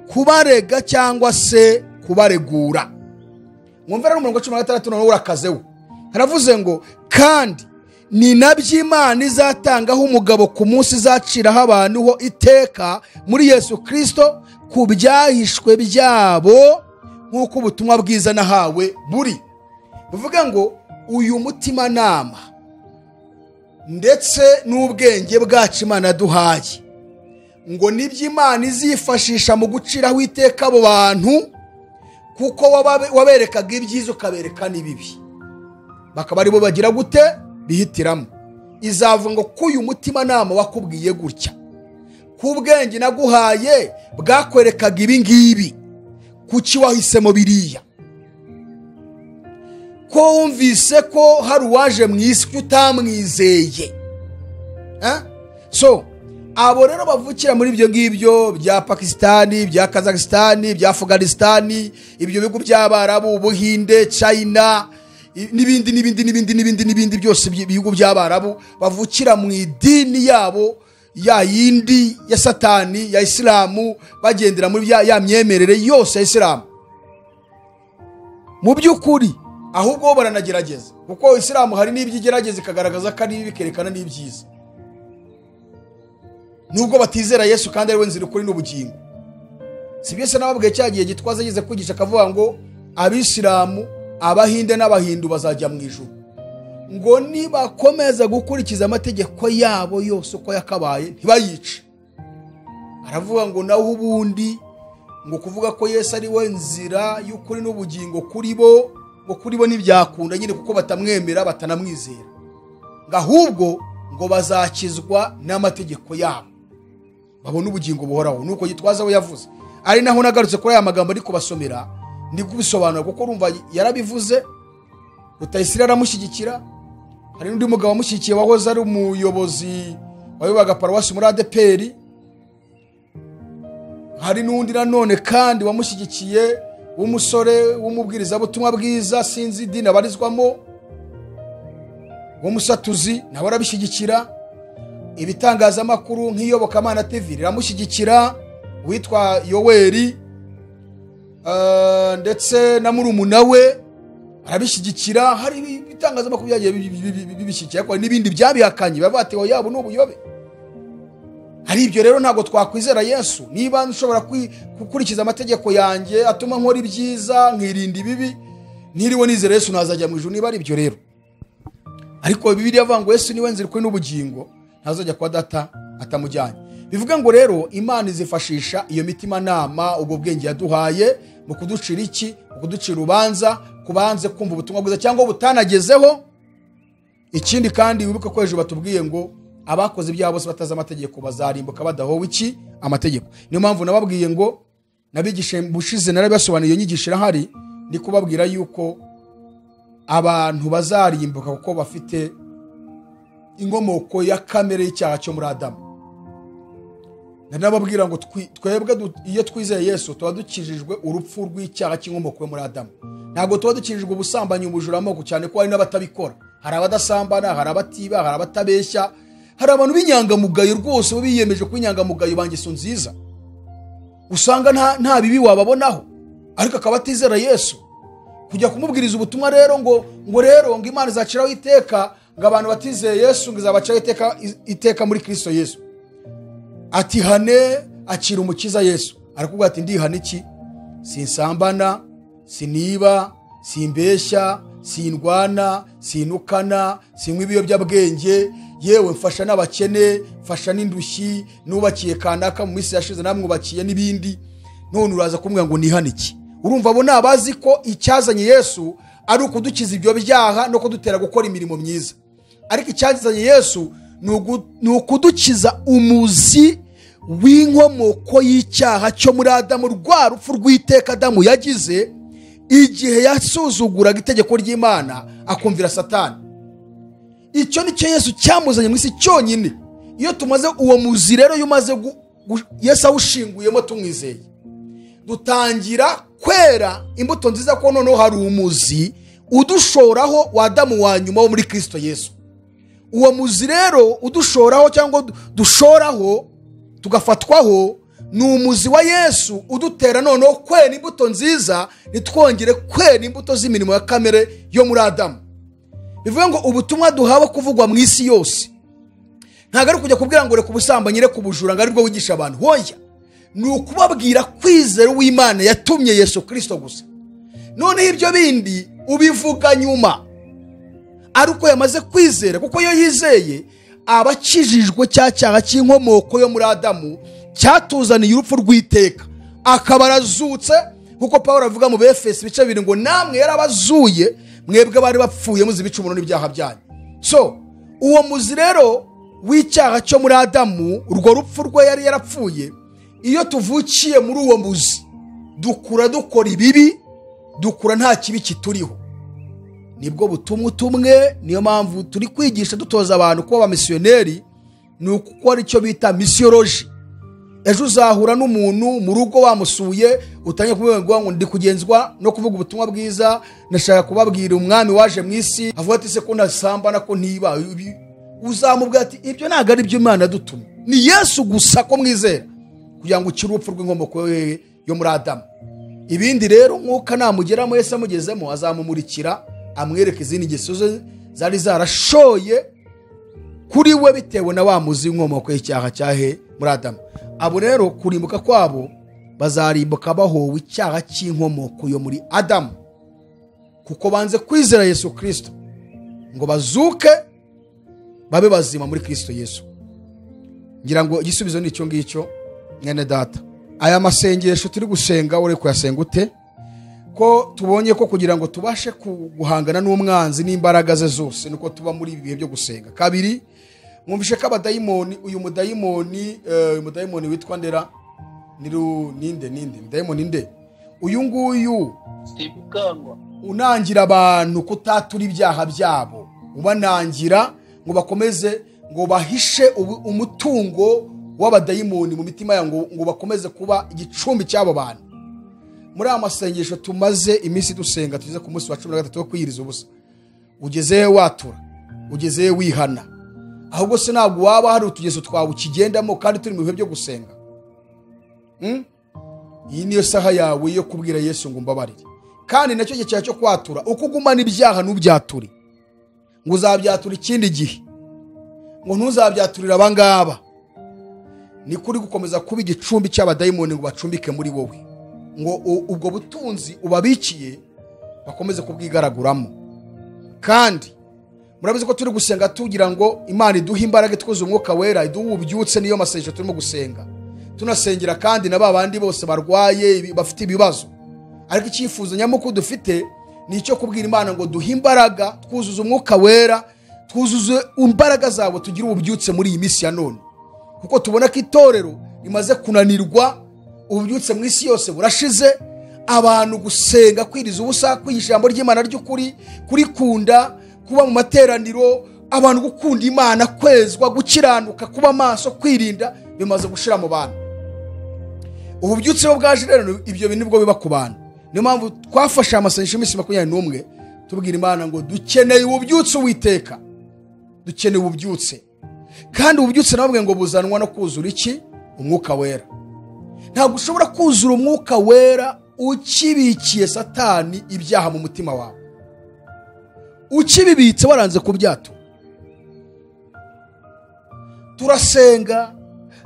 kubarega cyangwa se kubaregura. Mwumva rero umurongo wa 16 noneho urakazeho. Haravuze ngo kandi ni nabyo Imana izatangaho umugabo ku munsi izaciraho abantu ho iteka muri Yesu Kristo ku byahishwe byabo, nk'uko ubutumwa bwiza nahawe buri. Bivuga ngo uyu mutimanama ndetse n'ubwenge bwacu Imana yaduhaye, ngo nibyo Imana izifashisha mu guciraho iteka abo bantu, kuko waberekaga ibyiza ukabereka n'ibibi, bakaba aribo bagira gute bihitiramo. Izavuga ngo ko uyu mutimanama wakubwiye gutya, ku bwenge naguhaye bwakwerekaga ibi ngibi, kuki wahisemo biriya? Ko wumvise ko hari uwaje mu isi utamwizeye. So abo rero bavukira muri ibyo ngibyo bya Pakistani, bya Kazakhstan, bya Afghanistan, ibyo bihugu by'Abarabu, Ubuhinde, China, n'ibindi n'ibindi n'ibindi n'ibindi n'ibindi byose bihugu by'Abarabu, bavukira mu idini yabo ya yindi ya Satani ya Islamu, bagendera muri ya myemerere yose ya Islamu. Mu by'ukuri ahubwo bo baranagerageza, kuko Islamu hari n'ibyo igerageza ikagaragaza ko ari bibi, ikerekana n'ibyiza. Nubwo batizera Yesu kandi ari we nzira, ukuri n'ubugingo. Si byose nababwiye cyagiye Gitwaza ageze kwigisha akavuga ngo Abisilamu, Abahinde n'Abahindu bazajya mu ijuru, ngo nibakomeza gukurikiza amategeko yabo yose uko yakabaye ntibayice. Aravuga ngo naho ubundi ngo kuvuga ko Yesu ari we nzira y'ukuri n'ubugingo kuri bo, ngo kuri bo ntibyakunda nyine kuko batamwemera batanamwizera, ngo ahubwo ngo bazakizwa n'amategeko yabo babone ubugingo buhoraho. Nuko Gitwaza we yavuze, ari naho nagarutse kuri aya magambo ari kubasomera ndi kubisobanura, kuko urumva yarabivuze, Rutayisire aramushyigikira. Hari n'undi mugabo wamushyigikiye wahoze ari umuyobozi wayoboraga paruwasi muri ADEPR. Hari n'undi nanone kandi wamushyigikiye w'umusore w'umubwirizabutumwa bwiza, sinzi idini abarizwamo, w'umusatuzi, nawe arabishyigikira. Ibitangazamakuru nk'Iyobokamana TV riramushyigikira, witwa Yoweri, ndetse na murumuna we arabishyigikira. Hari ibitangazamakuru byagiye bibishyigikira, ariko n'ibindi byabihakanye bavuga ati yabo ni ubuyobe. Hari ibyo rero ntabwo twakwizera Yesu. Niba nshobora gukurikiza amategeko yanjye atuma nkora ibyiza nkirinda ibibi, ntiriwe nizera Yesu ntazajya mu ijuru. Niba ari ibyo rero, ariko Bibiliya ivuga ngo Yesu niwe nzira, ukuri n'ubugingo, ntazajya kwa data atamujyanye. Bivuga ngo rero Imana izifashisha iyo mitimanama, ubwo bwenge yaduhaye mu kuducira iki, mu kuducira urubanza kubanze kumva ubutumwa bwiza cyangwa butanagezeho. Ikindi kandi wibuke ko hejuru batubwiye ngo abakoze ibyaha bose batazi amategeko bazarimbuka badahowe iki amategeko. Niyo mpamvu nababwiye ngo nabigishe bushize, narabibasobanuriye, iyo nyigisho irahari, ndi kubabwira yuko abantu bazarimbuka kuko bafite inkomoko ya kamere y'icyaha cyo muri Adamu. Nababwira ngo twebwe iyo twizeye Yesu tuba dukijijwe urupfu rw'icyaha cy'inkomoko yo muri Adamu. Ntabwo tuba dukijijwe ubusambanyi, ubujura, amoko, cyane ko hari n'abatabikora. Hari abadasambana, hari abatiba, hari abatabeshya, hari abantu b'inyangamugayo rwose biyemeje kuba inyangamugayo ba ngeso nziza, usanga nta bibi wababonaho, ariko akaba atizera Yesu. Kujya kumubwiriza ubutumwa rero ngo rero ngo Imana izaciraho iteka, ngo abantu batizeye Yesu ngo izabaciraho iteka muri Kristo Yesu. Ati hane, akira umukiza Yesu. Arakubwira ati ndihana iki? Sinsambana, siniba, simbeshya, sindwana, sinukana, sinywa ibiyobyabwenge, yewe mfasha n'abakene, mfasha n'indushyi, nubakiye kanaka mu minsi yashize namwubakiye n'ibindi, none uraza kumbwira ngo nihane iki? Urumva abo nabazi ko icyazanye Yesu ari ukudukiza ibyo byaha no kudutera gukora imirimo myiza, ariko icyazanye Yesu ni ukudukiza umuzi w'inkomoko y'icyaha cyo muri Adamu, rwa rupfu rw'iteka Adamu yagize igihe yasuzuguraga itegeko ry'Imana akumvira Satani. Icyo nicyo Yesu cyamuzanye mu isi cyonyine. Iyo tumaze uwo muzi rero, iyo umaze Yesu awushinguyemo tumwizeye, dutangira kwera imbuto nziza, ko noneho hari umuzi udushoraho wa Adamu wa nyuma wo muri Kristo Yesu. Uwo muzi rero udushoraho cyangwa dushoraho tugafatwaho ni umuzi wa Yesu udutera noneho kwera imbuto nziza, nitwongere kwera imbuto z'imirimo ya kamere yo muri Adamu. Bivuga ngo ubutumwa duhawe kuvugwa mu isi yose ntabwo ari kujya kubwira ngo reka ubusambanyi, reka ubujura, ngo aribwo wigisha abantu. Hoya, ni ukubabwira kwizera uw'Imana yatumye Yesu Kristo gusa. Noneho ibyo bindi ubivuga nyuma ariko yamaze kwizera, kuko iyo yizeye abakijijwe cya cyaha cy'inkomoko yo muri Adamu cyatuzaniye urupfu rw'iteka, akaba arazutse, kuko Pawulo avuga mu Befeso ibice 2 ngo namwe yarabazuye mwebwe bari bapfuye muzi ibicumuro n'ibyaha byanyu. So uwo muzi rero w'icyaha cyo muri Adamu, urwo rupfu rwe yari yarapfuye, iyo tuvukiye muri uwo muzi dukura dukora ibibi, dukura nta kibi kituriho. Nibwo butumwa tumwe. Niyo mpamvu turi kwigisha dutoza abantu kuba abamisiyoneri, ni ukukora icyo bita misiyoloji. Ejo uzahura n'umuntu mu rugo wamusuye, utangiye kumubwira ngo ndi kugenzwa no kuvuga ubutumwa bwiza, nashaka kubabwira umwami waje mu isi, avuga ati se ko ntasambana ko ntiba, uzamubwira ati ibyo ntabwo ari byo Imana yadutumye, ni Yesu gusa ko mwizera kugira ngo ukire urupfu rw'inkomoko yo muri Adamu. Ibindi rero Mwuka namugeramo, Yesu amugezemo, azamumurikira amwereka izindi ngeso ze zari zarashoye kuri we bitewe na wa muzi w'inkomoko y'icyaha cyahe muri Adamu. Abo rero kurimbuka kwabo bazarimbuka bahowe icyaha cy'inkomoko yo muri Adamu, kuko banze kwizera Yesu Kristo ngo bazuke babe bazima muri Kristo Yesu. Ngira ngo igisubizo ni icyo ngicyo mwene data. Aya masengesho turi gusenga uri kuyasenga ute? Ko tubonye ko kugira ngo tubashe guhangana n'umwanzi n'imbaraga ze zose nuko tuba muri ibi bihe byo gusenga. Kabiri, mwumvishe ko abadayimoni, uyu mudayimoni witwa Ndera ninde mudayimoni nde uyu nguyu unangira abantu kutatura ibyaha byabo, ubanangira ngo bakomeze ngo bahishe umutungo w'abadayimoni mu mitima yabo, ngo bakomeze kuba igicumbi cy'abo bantu. Muri aya masengesho tumaze iminsi dusenga, tugeze ku munsi wa 13 wo kwiyiriza ubusa, ugeze watura, ugeze wihana, ahubwo se ntabwo waba hari utugeso twawe ukigendamo kandi turi mu bihe byo gusenga. Iyi niyo saha yawe yo kubwira Yesu ngo mbabarire. Kandi nacyo gihe cyawe cyo kwatura, uko ugumana ibyaha ntubyature, ngo uzabyatura ikindi gihe, ngo ntuzabyaturira abangaba. Ni kuri gukomeza kuba igicumbi cy'abadayimoni ngo bacumbike muri wowe, ngo ubwo butunzi ubabikiye bakomeze kubwigaraguramo. Kandi murabizi ko turi gusenga tugira ngo Imana iduhe imbaraga, itwuzuze umwuka wera, iduhe ububyutse. Niyo masengesho turimo gusenga, tunasengera kandi na babandi bose barwaye bafite ibibazo. Ariko icyifuzo nyamukuru dufite ni icyo kubwira Imana ngo duhe imbaraga, twuzuze umwuka wera, twuzuze imbaraga zabo, tugire ububyutse muri iyi minsi ya none, kuko tubona ko itorero rimaze kunanirwa, ububyutse mu isi yose burashize. Abantu gusenga, kwiriza ubusa, kwigisha ijambo ry'Imana ry'ukuri, kurikunda, kuba mu materaniro, abantu gukunda Imana, kwezwa, gukiranuka, kuba maso, kwirinda, bimaze gushira mu bantu. Ububyutse bwaje rero, ibyo bintu nibwo biba ku bantu. Niyo mpamvu twafashe amasengesho iminsi 21 tubwira Imana ngo dukeneye ububyutse Uwiteka, dukeneye ububyutse. Kandi ububyutse nababwiye ngo buzanwa no kuzura iki? Umwuka wera. Ntabwo ushobora kuzura umwuka wera ukibikiye Satani ibyaha mu mutima wawe, ukibibitse waranze kubyatura. Turasenga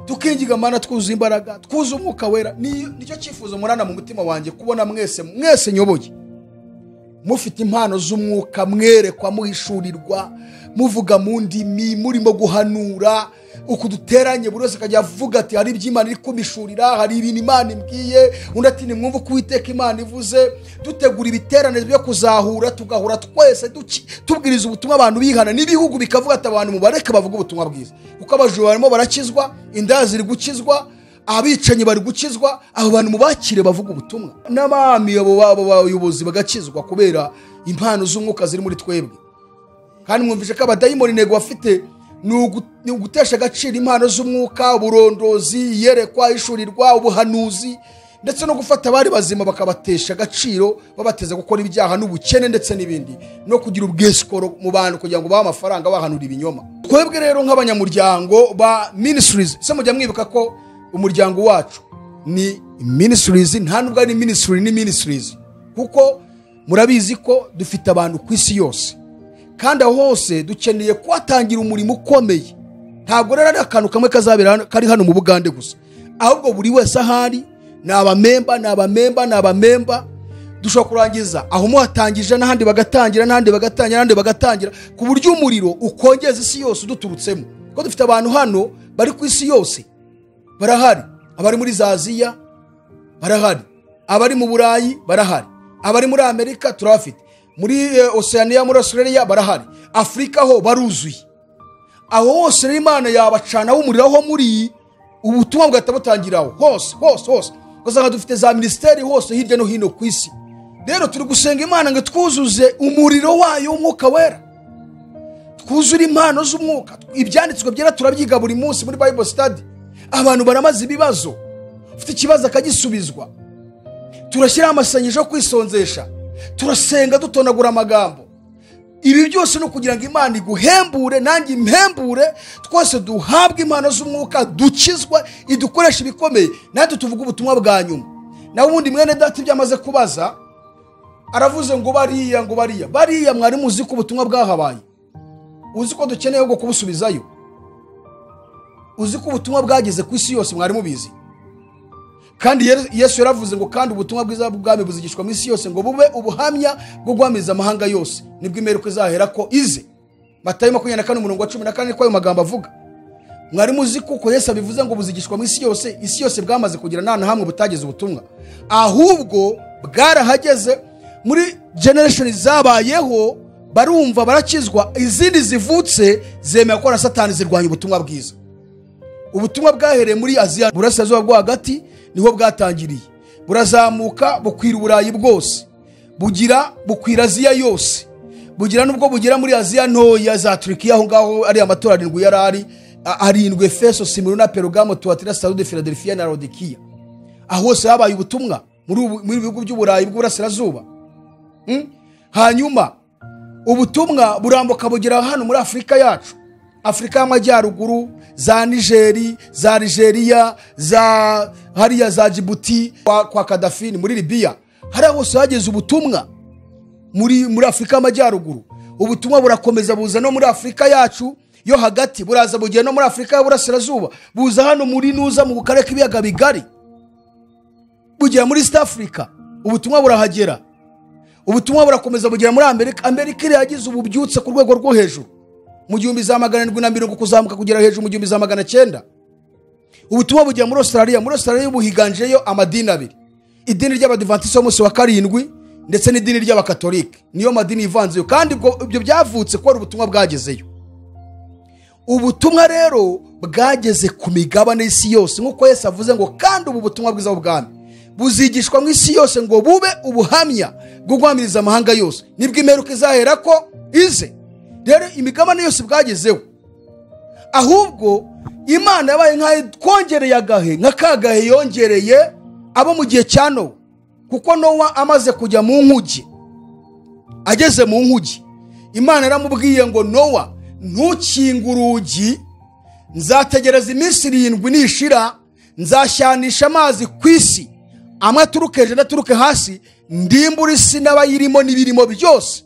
tukingiga Mana, twuzuye imbaraga, twuzuye umwuka wera. Nicyo cyifuzo murana mu mutima wanjye, kubona mwese mwese nyoboye mufite impano z'umwuka, mwerekwa, muhishurirwa, muvuga mu ndimi, murimo guhanura. Uku duteranye buri wese akajya avuga ati hari iby'Imana iri kumishurira, hari ibintu Imana imbwiye, undi ati nimwumve uko Uwiteka Imana ivuze. Dutegura ibiterane byo kuzahura, tugahura twese tubwiriza ubutumwa abantu bihana, n'ibihugu bikavuga ati abantu mubareke bavuga ubutumwa bwiza, kuko abajura barimo barakizwa, inda ziri gukizwa, abicanyi bari gukizwa. Abo bantu mubakire bavuga ubutumwa, n'abami abo bayobozi bagakizwa kubera impano z'umwuka ziri muri twebwe. Kandi mwumvise ko abadayimoni intego bafite ni ugutesha agaciro impano z'umwuka, uburondozi, iyerekwa, ishurirwa, ubuhanuzi, ndetse no gufata abari bazima bakabatesha agaciro, babateza gukora ibyaha n'ubukene ndetse n'ibindi, no kugira ubwesikoro mu bantu kugira ngo bahe amafaranga bahanura ibinyoma. Twebwe rero nk'abanyamuryango ba ministries, se mujya mwibuka ko umuryango wacu ni ministries, nta nubwo ari ministry, ni ministries, kuko murabizi ko dufite abantu ku isi yose, kandi aho hose dukeneye kuhatangira umurimo ukomeye. Ntabwo rero ari akantu kamwe kazabera kari hano mu Bugande gusa, ahubwo buri wese ahari ni abamemba, ni abamemba, ni abamemba. Dushobora kurangiza aho muhatangije, n'ahandi bagatangira, n'ahandi bagatangira, n'ahandi bagatangira, ku buryo umuriro ukongeza isi yose uduturutsemo. Kuko dufite abantu hano bari ku isi yose barahari, abari muri Aziya barahari, abari mu Burayi barahari, abari muri Amerika turabafite, muri Oceania, muri Australia barahari, Afrika ho baruzuye. Aho hose rero Imana yabacana umuriro aho muri, ubutumwa bugahita butangiraho hose hose hose. Ugasanga dufite za ministeri hose hirya no hino ku isi. Rero turi gusenga Imana ngo twuzuze umuriro wayo w'umwuka wera, twuzure impano z'umwuka. Ibyanditswe byera turabyiga buri munsi muri Bible study. Abantu baramaze ibibazo, ufite ikibazo akagisubizwa. Turashyiraho amasengesho yo kwisonzesha, turasenga dutonagura amagambo. Ibi byose no kugira ngo Imana iguhembure nanjye impembure, twese duhabwe impano z'umwuka, dukizwe, idukoresha ibikomeye, natwe tuvuga ubutumwa bwa nyuma. Nawe ubundi mwene data ibyo amaze kubaza aravuze ngo bariya, ngo bariya, bariya mwari muzi ko ubutumwa bwahabaye, uzi ko dukeneye bwo kubusubizayo. Uzi ko ubutumwa bwageze ku isi yose, mwari mubizi? Kandi Yesu yaravuze ngo kandi ubutumwa bwiza bw'ubwami buzigishwa mu isi yose ngo bube ubuhamya bwo guhamiriza amahanga yose, nibwo imperuka izahera ko ize. Matayo 24 umurongo wa 14 niko ayo magambo avuga. Mwari muzi kuko Yesu abivuze ngo buzigishwa mu isi yose, isi yose bwamaze kugira nta na hamwe butageze ubutumwa, ahubwo bwarahageze. Muri generation zabayeho barumva barakizwa, izindi zivutse zemera ko na Satani zirwanya ubutumwa bwiza. Ubutumwa bwahereye muri Aziya, burasirazuba bwo hagati niho bwatangiriye, burazamuka bukwira Uburayi bwose, bugira bukwira Aziya yose, bugira nubwo bugera muri Aziya ntoya za Turkiya, aho ngaho ari amatora arindwi yari ari arindwi: Efeso, Simuruna, Perugamo, Tuatira, Sarude, Philadelphia na Laodikiya. Aho hose habaye ubutumwa muri bihugu by'Uburayi bw'Uburasirazuba. Hanyuma ubutumwa burambuka bugera hano muri Afurika yacu, Afurika y'Amajyaruguru, za Nigeri, za Algeria, za hariya za Djibouti kwa Gaddafi muri Libya, hariya hose hageze ubutumwa muri Afurika y'Amajyaruguru. Ubutumwa burakomeza buza no muri Afurika yacu yo hagati, buraza bugera no muri Afurika y'Uburasirazuba, buza hano muri Nuza mu karere k'ibiyaga bigari, bugera muri East Africa, ubutumwa burahagera. Ubutumwa burakomeza bugera muri Amerika. Amerika yagize ububyutse ku rwego rwo hejuru mu 1770 kuzamuka kugera hejuru mu 1900. Ubutumwa bugera muri Australia. Muri Australia buhiganjeyo amadini abiri, idini ry'Abadiventiste b'umunsi wa karindwi ndetse n'idini ry'Abakatolike, niyo madini ivanzeyo. Kandi ibyo byavutse kubera ubutumwa bwagezeyo. Ubutumwa rero bwageze ku migabane y'isi yose, nk'uko Yesu avuze ngo kandi ubu butumwa bwiza bw'ubwami buzigishwa mu isi yose ngo bube ubuhamya bwo guhamiriza amahanga yose, nibwo imperuka izahera ko ize. Rero imigabane yose bwagezeho, ahubwo Imana yabaye nkaho twongereye agahe, nka kagahe yongereye abo mu gihe cya Nowa, kuko Nowa amaze kujya mu nkuge, ageze mu nkuge Imana yaramubwiye ngo Nowa ntukinge urugi, nzategereza iminsi 7 nishira nzashyanisha amazi ku isi, amwe aturuke hejuru aturuke hasi, ndimbura isi n'abayirimo n'ibirimo byose.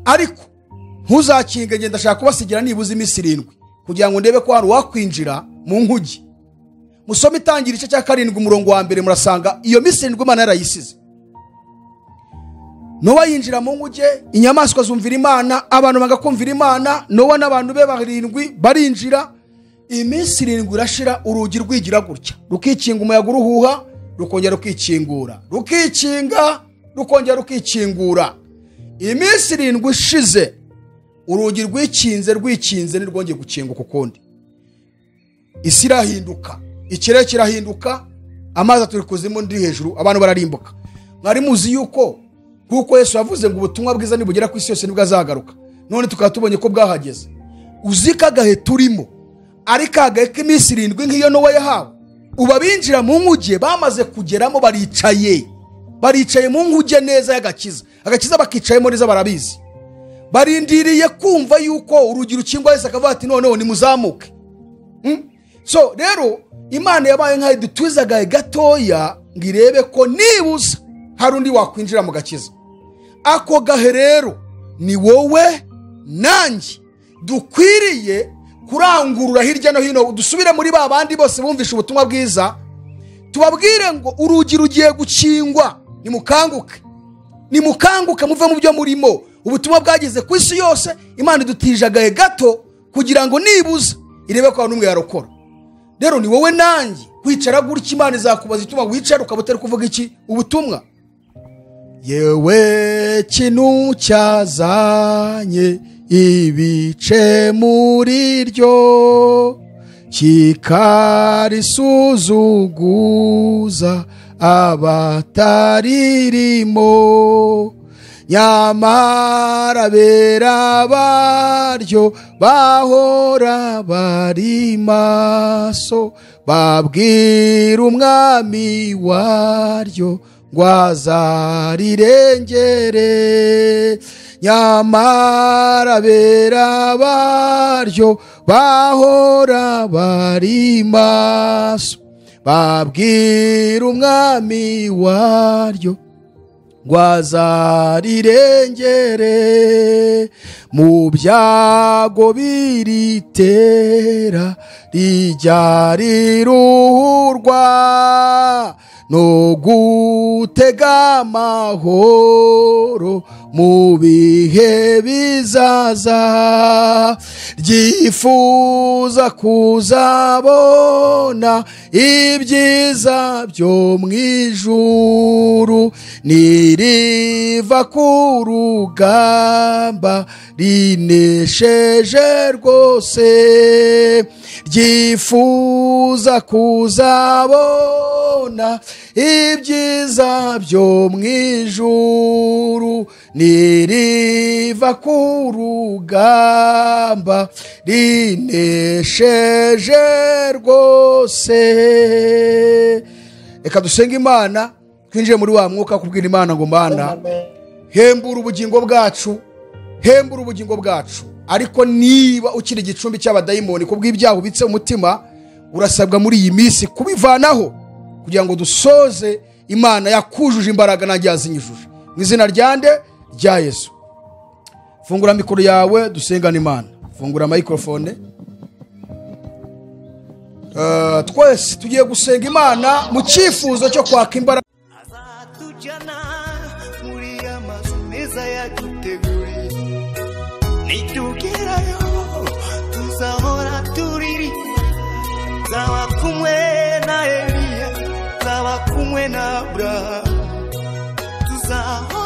Ariko ntuzakinge, ngenda ndashaka kubasigira nibuze iminsi 7 kugira ngo ndebe ko hari uwakwinjira mu nkuge. Musome Itangira igice cya 7 umurongo wa 1, murasanga iyo minsi 7 Imana yarayisize. Nowa yinjira mu nkuge, inyamaswa zumvira Imana, abantu bagakumvira Imana. Nowa n'abantu be 7 barinjira. Iminsi 7 irashira, urugi rwigira gutya, rukikinga, umuyaga uruhuha, rukongera rukikingura, rukikinga, rukongera rukikingura. Iminsi 7 ishize, urugi rwikinze rwikinze ntirwongeye gukinguka ukundi. Isi irahinduka, ikirere kirahinduka, amazi aturi kuzimu ndi hejuru, abantu bararimbuka. Mwari muzi yuko kuko Yesu yavuze ngo ubutumwa bwiza nibugera ku isi yose nibwo azagaruka, none tukaba tubonye ko bwahageze. Uzi ko agahe turimo ari kagahe k'iminsi 7 nk'iyo Nowa yahawe. Ubu abinjira mu nkuge bamaze kugeramo, baricaye mu nkuge neza y'agakiza, agakiza bakicayemo neza, barabizi, barindiriye kumva yuko urugi rukingwa, Yesu akavuga ati noneho nimuzamuke. So rero Imana yabaye nkaho idutuza agahe gatoya ngo irebe ko nibuza hari undi wakwinjira mu gakiza. Ako gahe rero ni wowe nanjye dukwiriye kurangurura hirya no hino, dusubire muri ba bandi bose bumvisha ubutumwa bwiza, tubabwire ngo urugi rugiye gukingwa, nimukanguke, nimukanguke muve mu byo murimo. Ubutumwa bwageze ku isi yose, Imana idutije agahe gato kugira ngo nibuza irebe ko n'umwe yarokora. Rero ni wowe nanjye kwicara gutya, Imana izakubaza ituma wicara ukaba utari kuvuga iki? Ubutumwa. Yewe kinu cyazanye ibice muri ryo, kikarisuzuguza abataririmo, nyamara bera baryo bahora bari maso, babwira umwami waryo ngo azarirengere. Nyamara bera baryo bahora bari maso, babwira umwami waryo ngo azarirengere mu byago biritera rijya riruhurwa no gutega amahoro mu bihe bizaza, ryifuza kuzabona ibyiza byo mu ijuru, niriva ku rugamba rinesheje rwose, ryifuza kuzabona ibyiza byo mu ijuru, niriva ku rugamba rinesheje rwose. Reka dusenge Imana, twinjiye muri wa mwuka kubwira Imana ngo Mana hembura ubugingo bwacu, hembura ubugingo bwacu. Ariko niba ukiri igicumbi cy'abadayimoni kubw'ibyaha ubitse umutima, urasabwa muri iyi minsi kubivanaho kugira ngo dusoze Imana yakujuje imbaraga nanjye yazinyujuje. Mu izina ryande rya Yesu. Fungura mikoro yawe dusengane Imana. Fungura microphone. Twese tugiye gusenga Imana mu cyifuzo cyo kwaka imbaraga. Azatujyana muri amazu meza yaduteguriye, nitugerayo tuzahora turirimba, nzaba kumwe na Eliya, nzaba kumwe na Abrahamu, tuzahora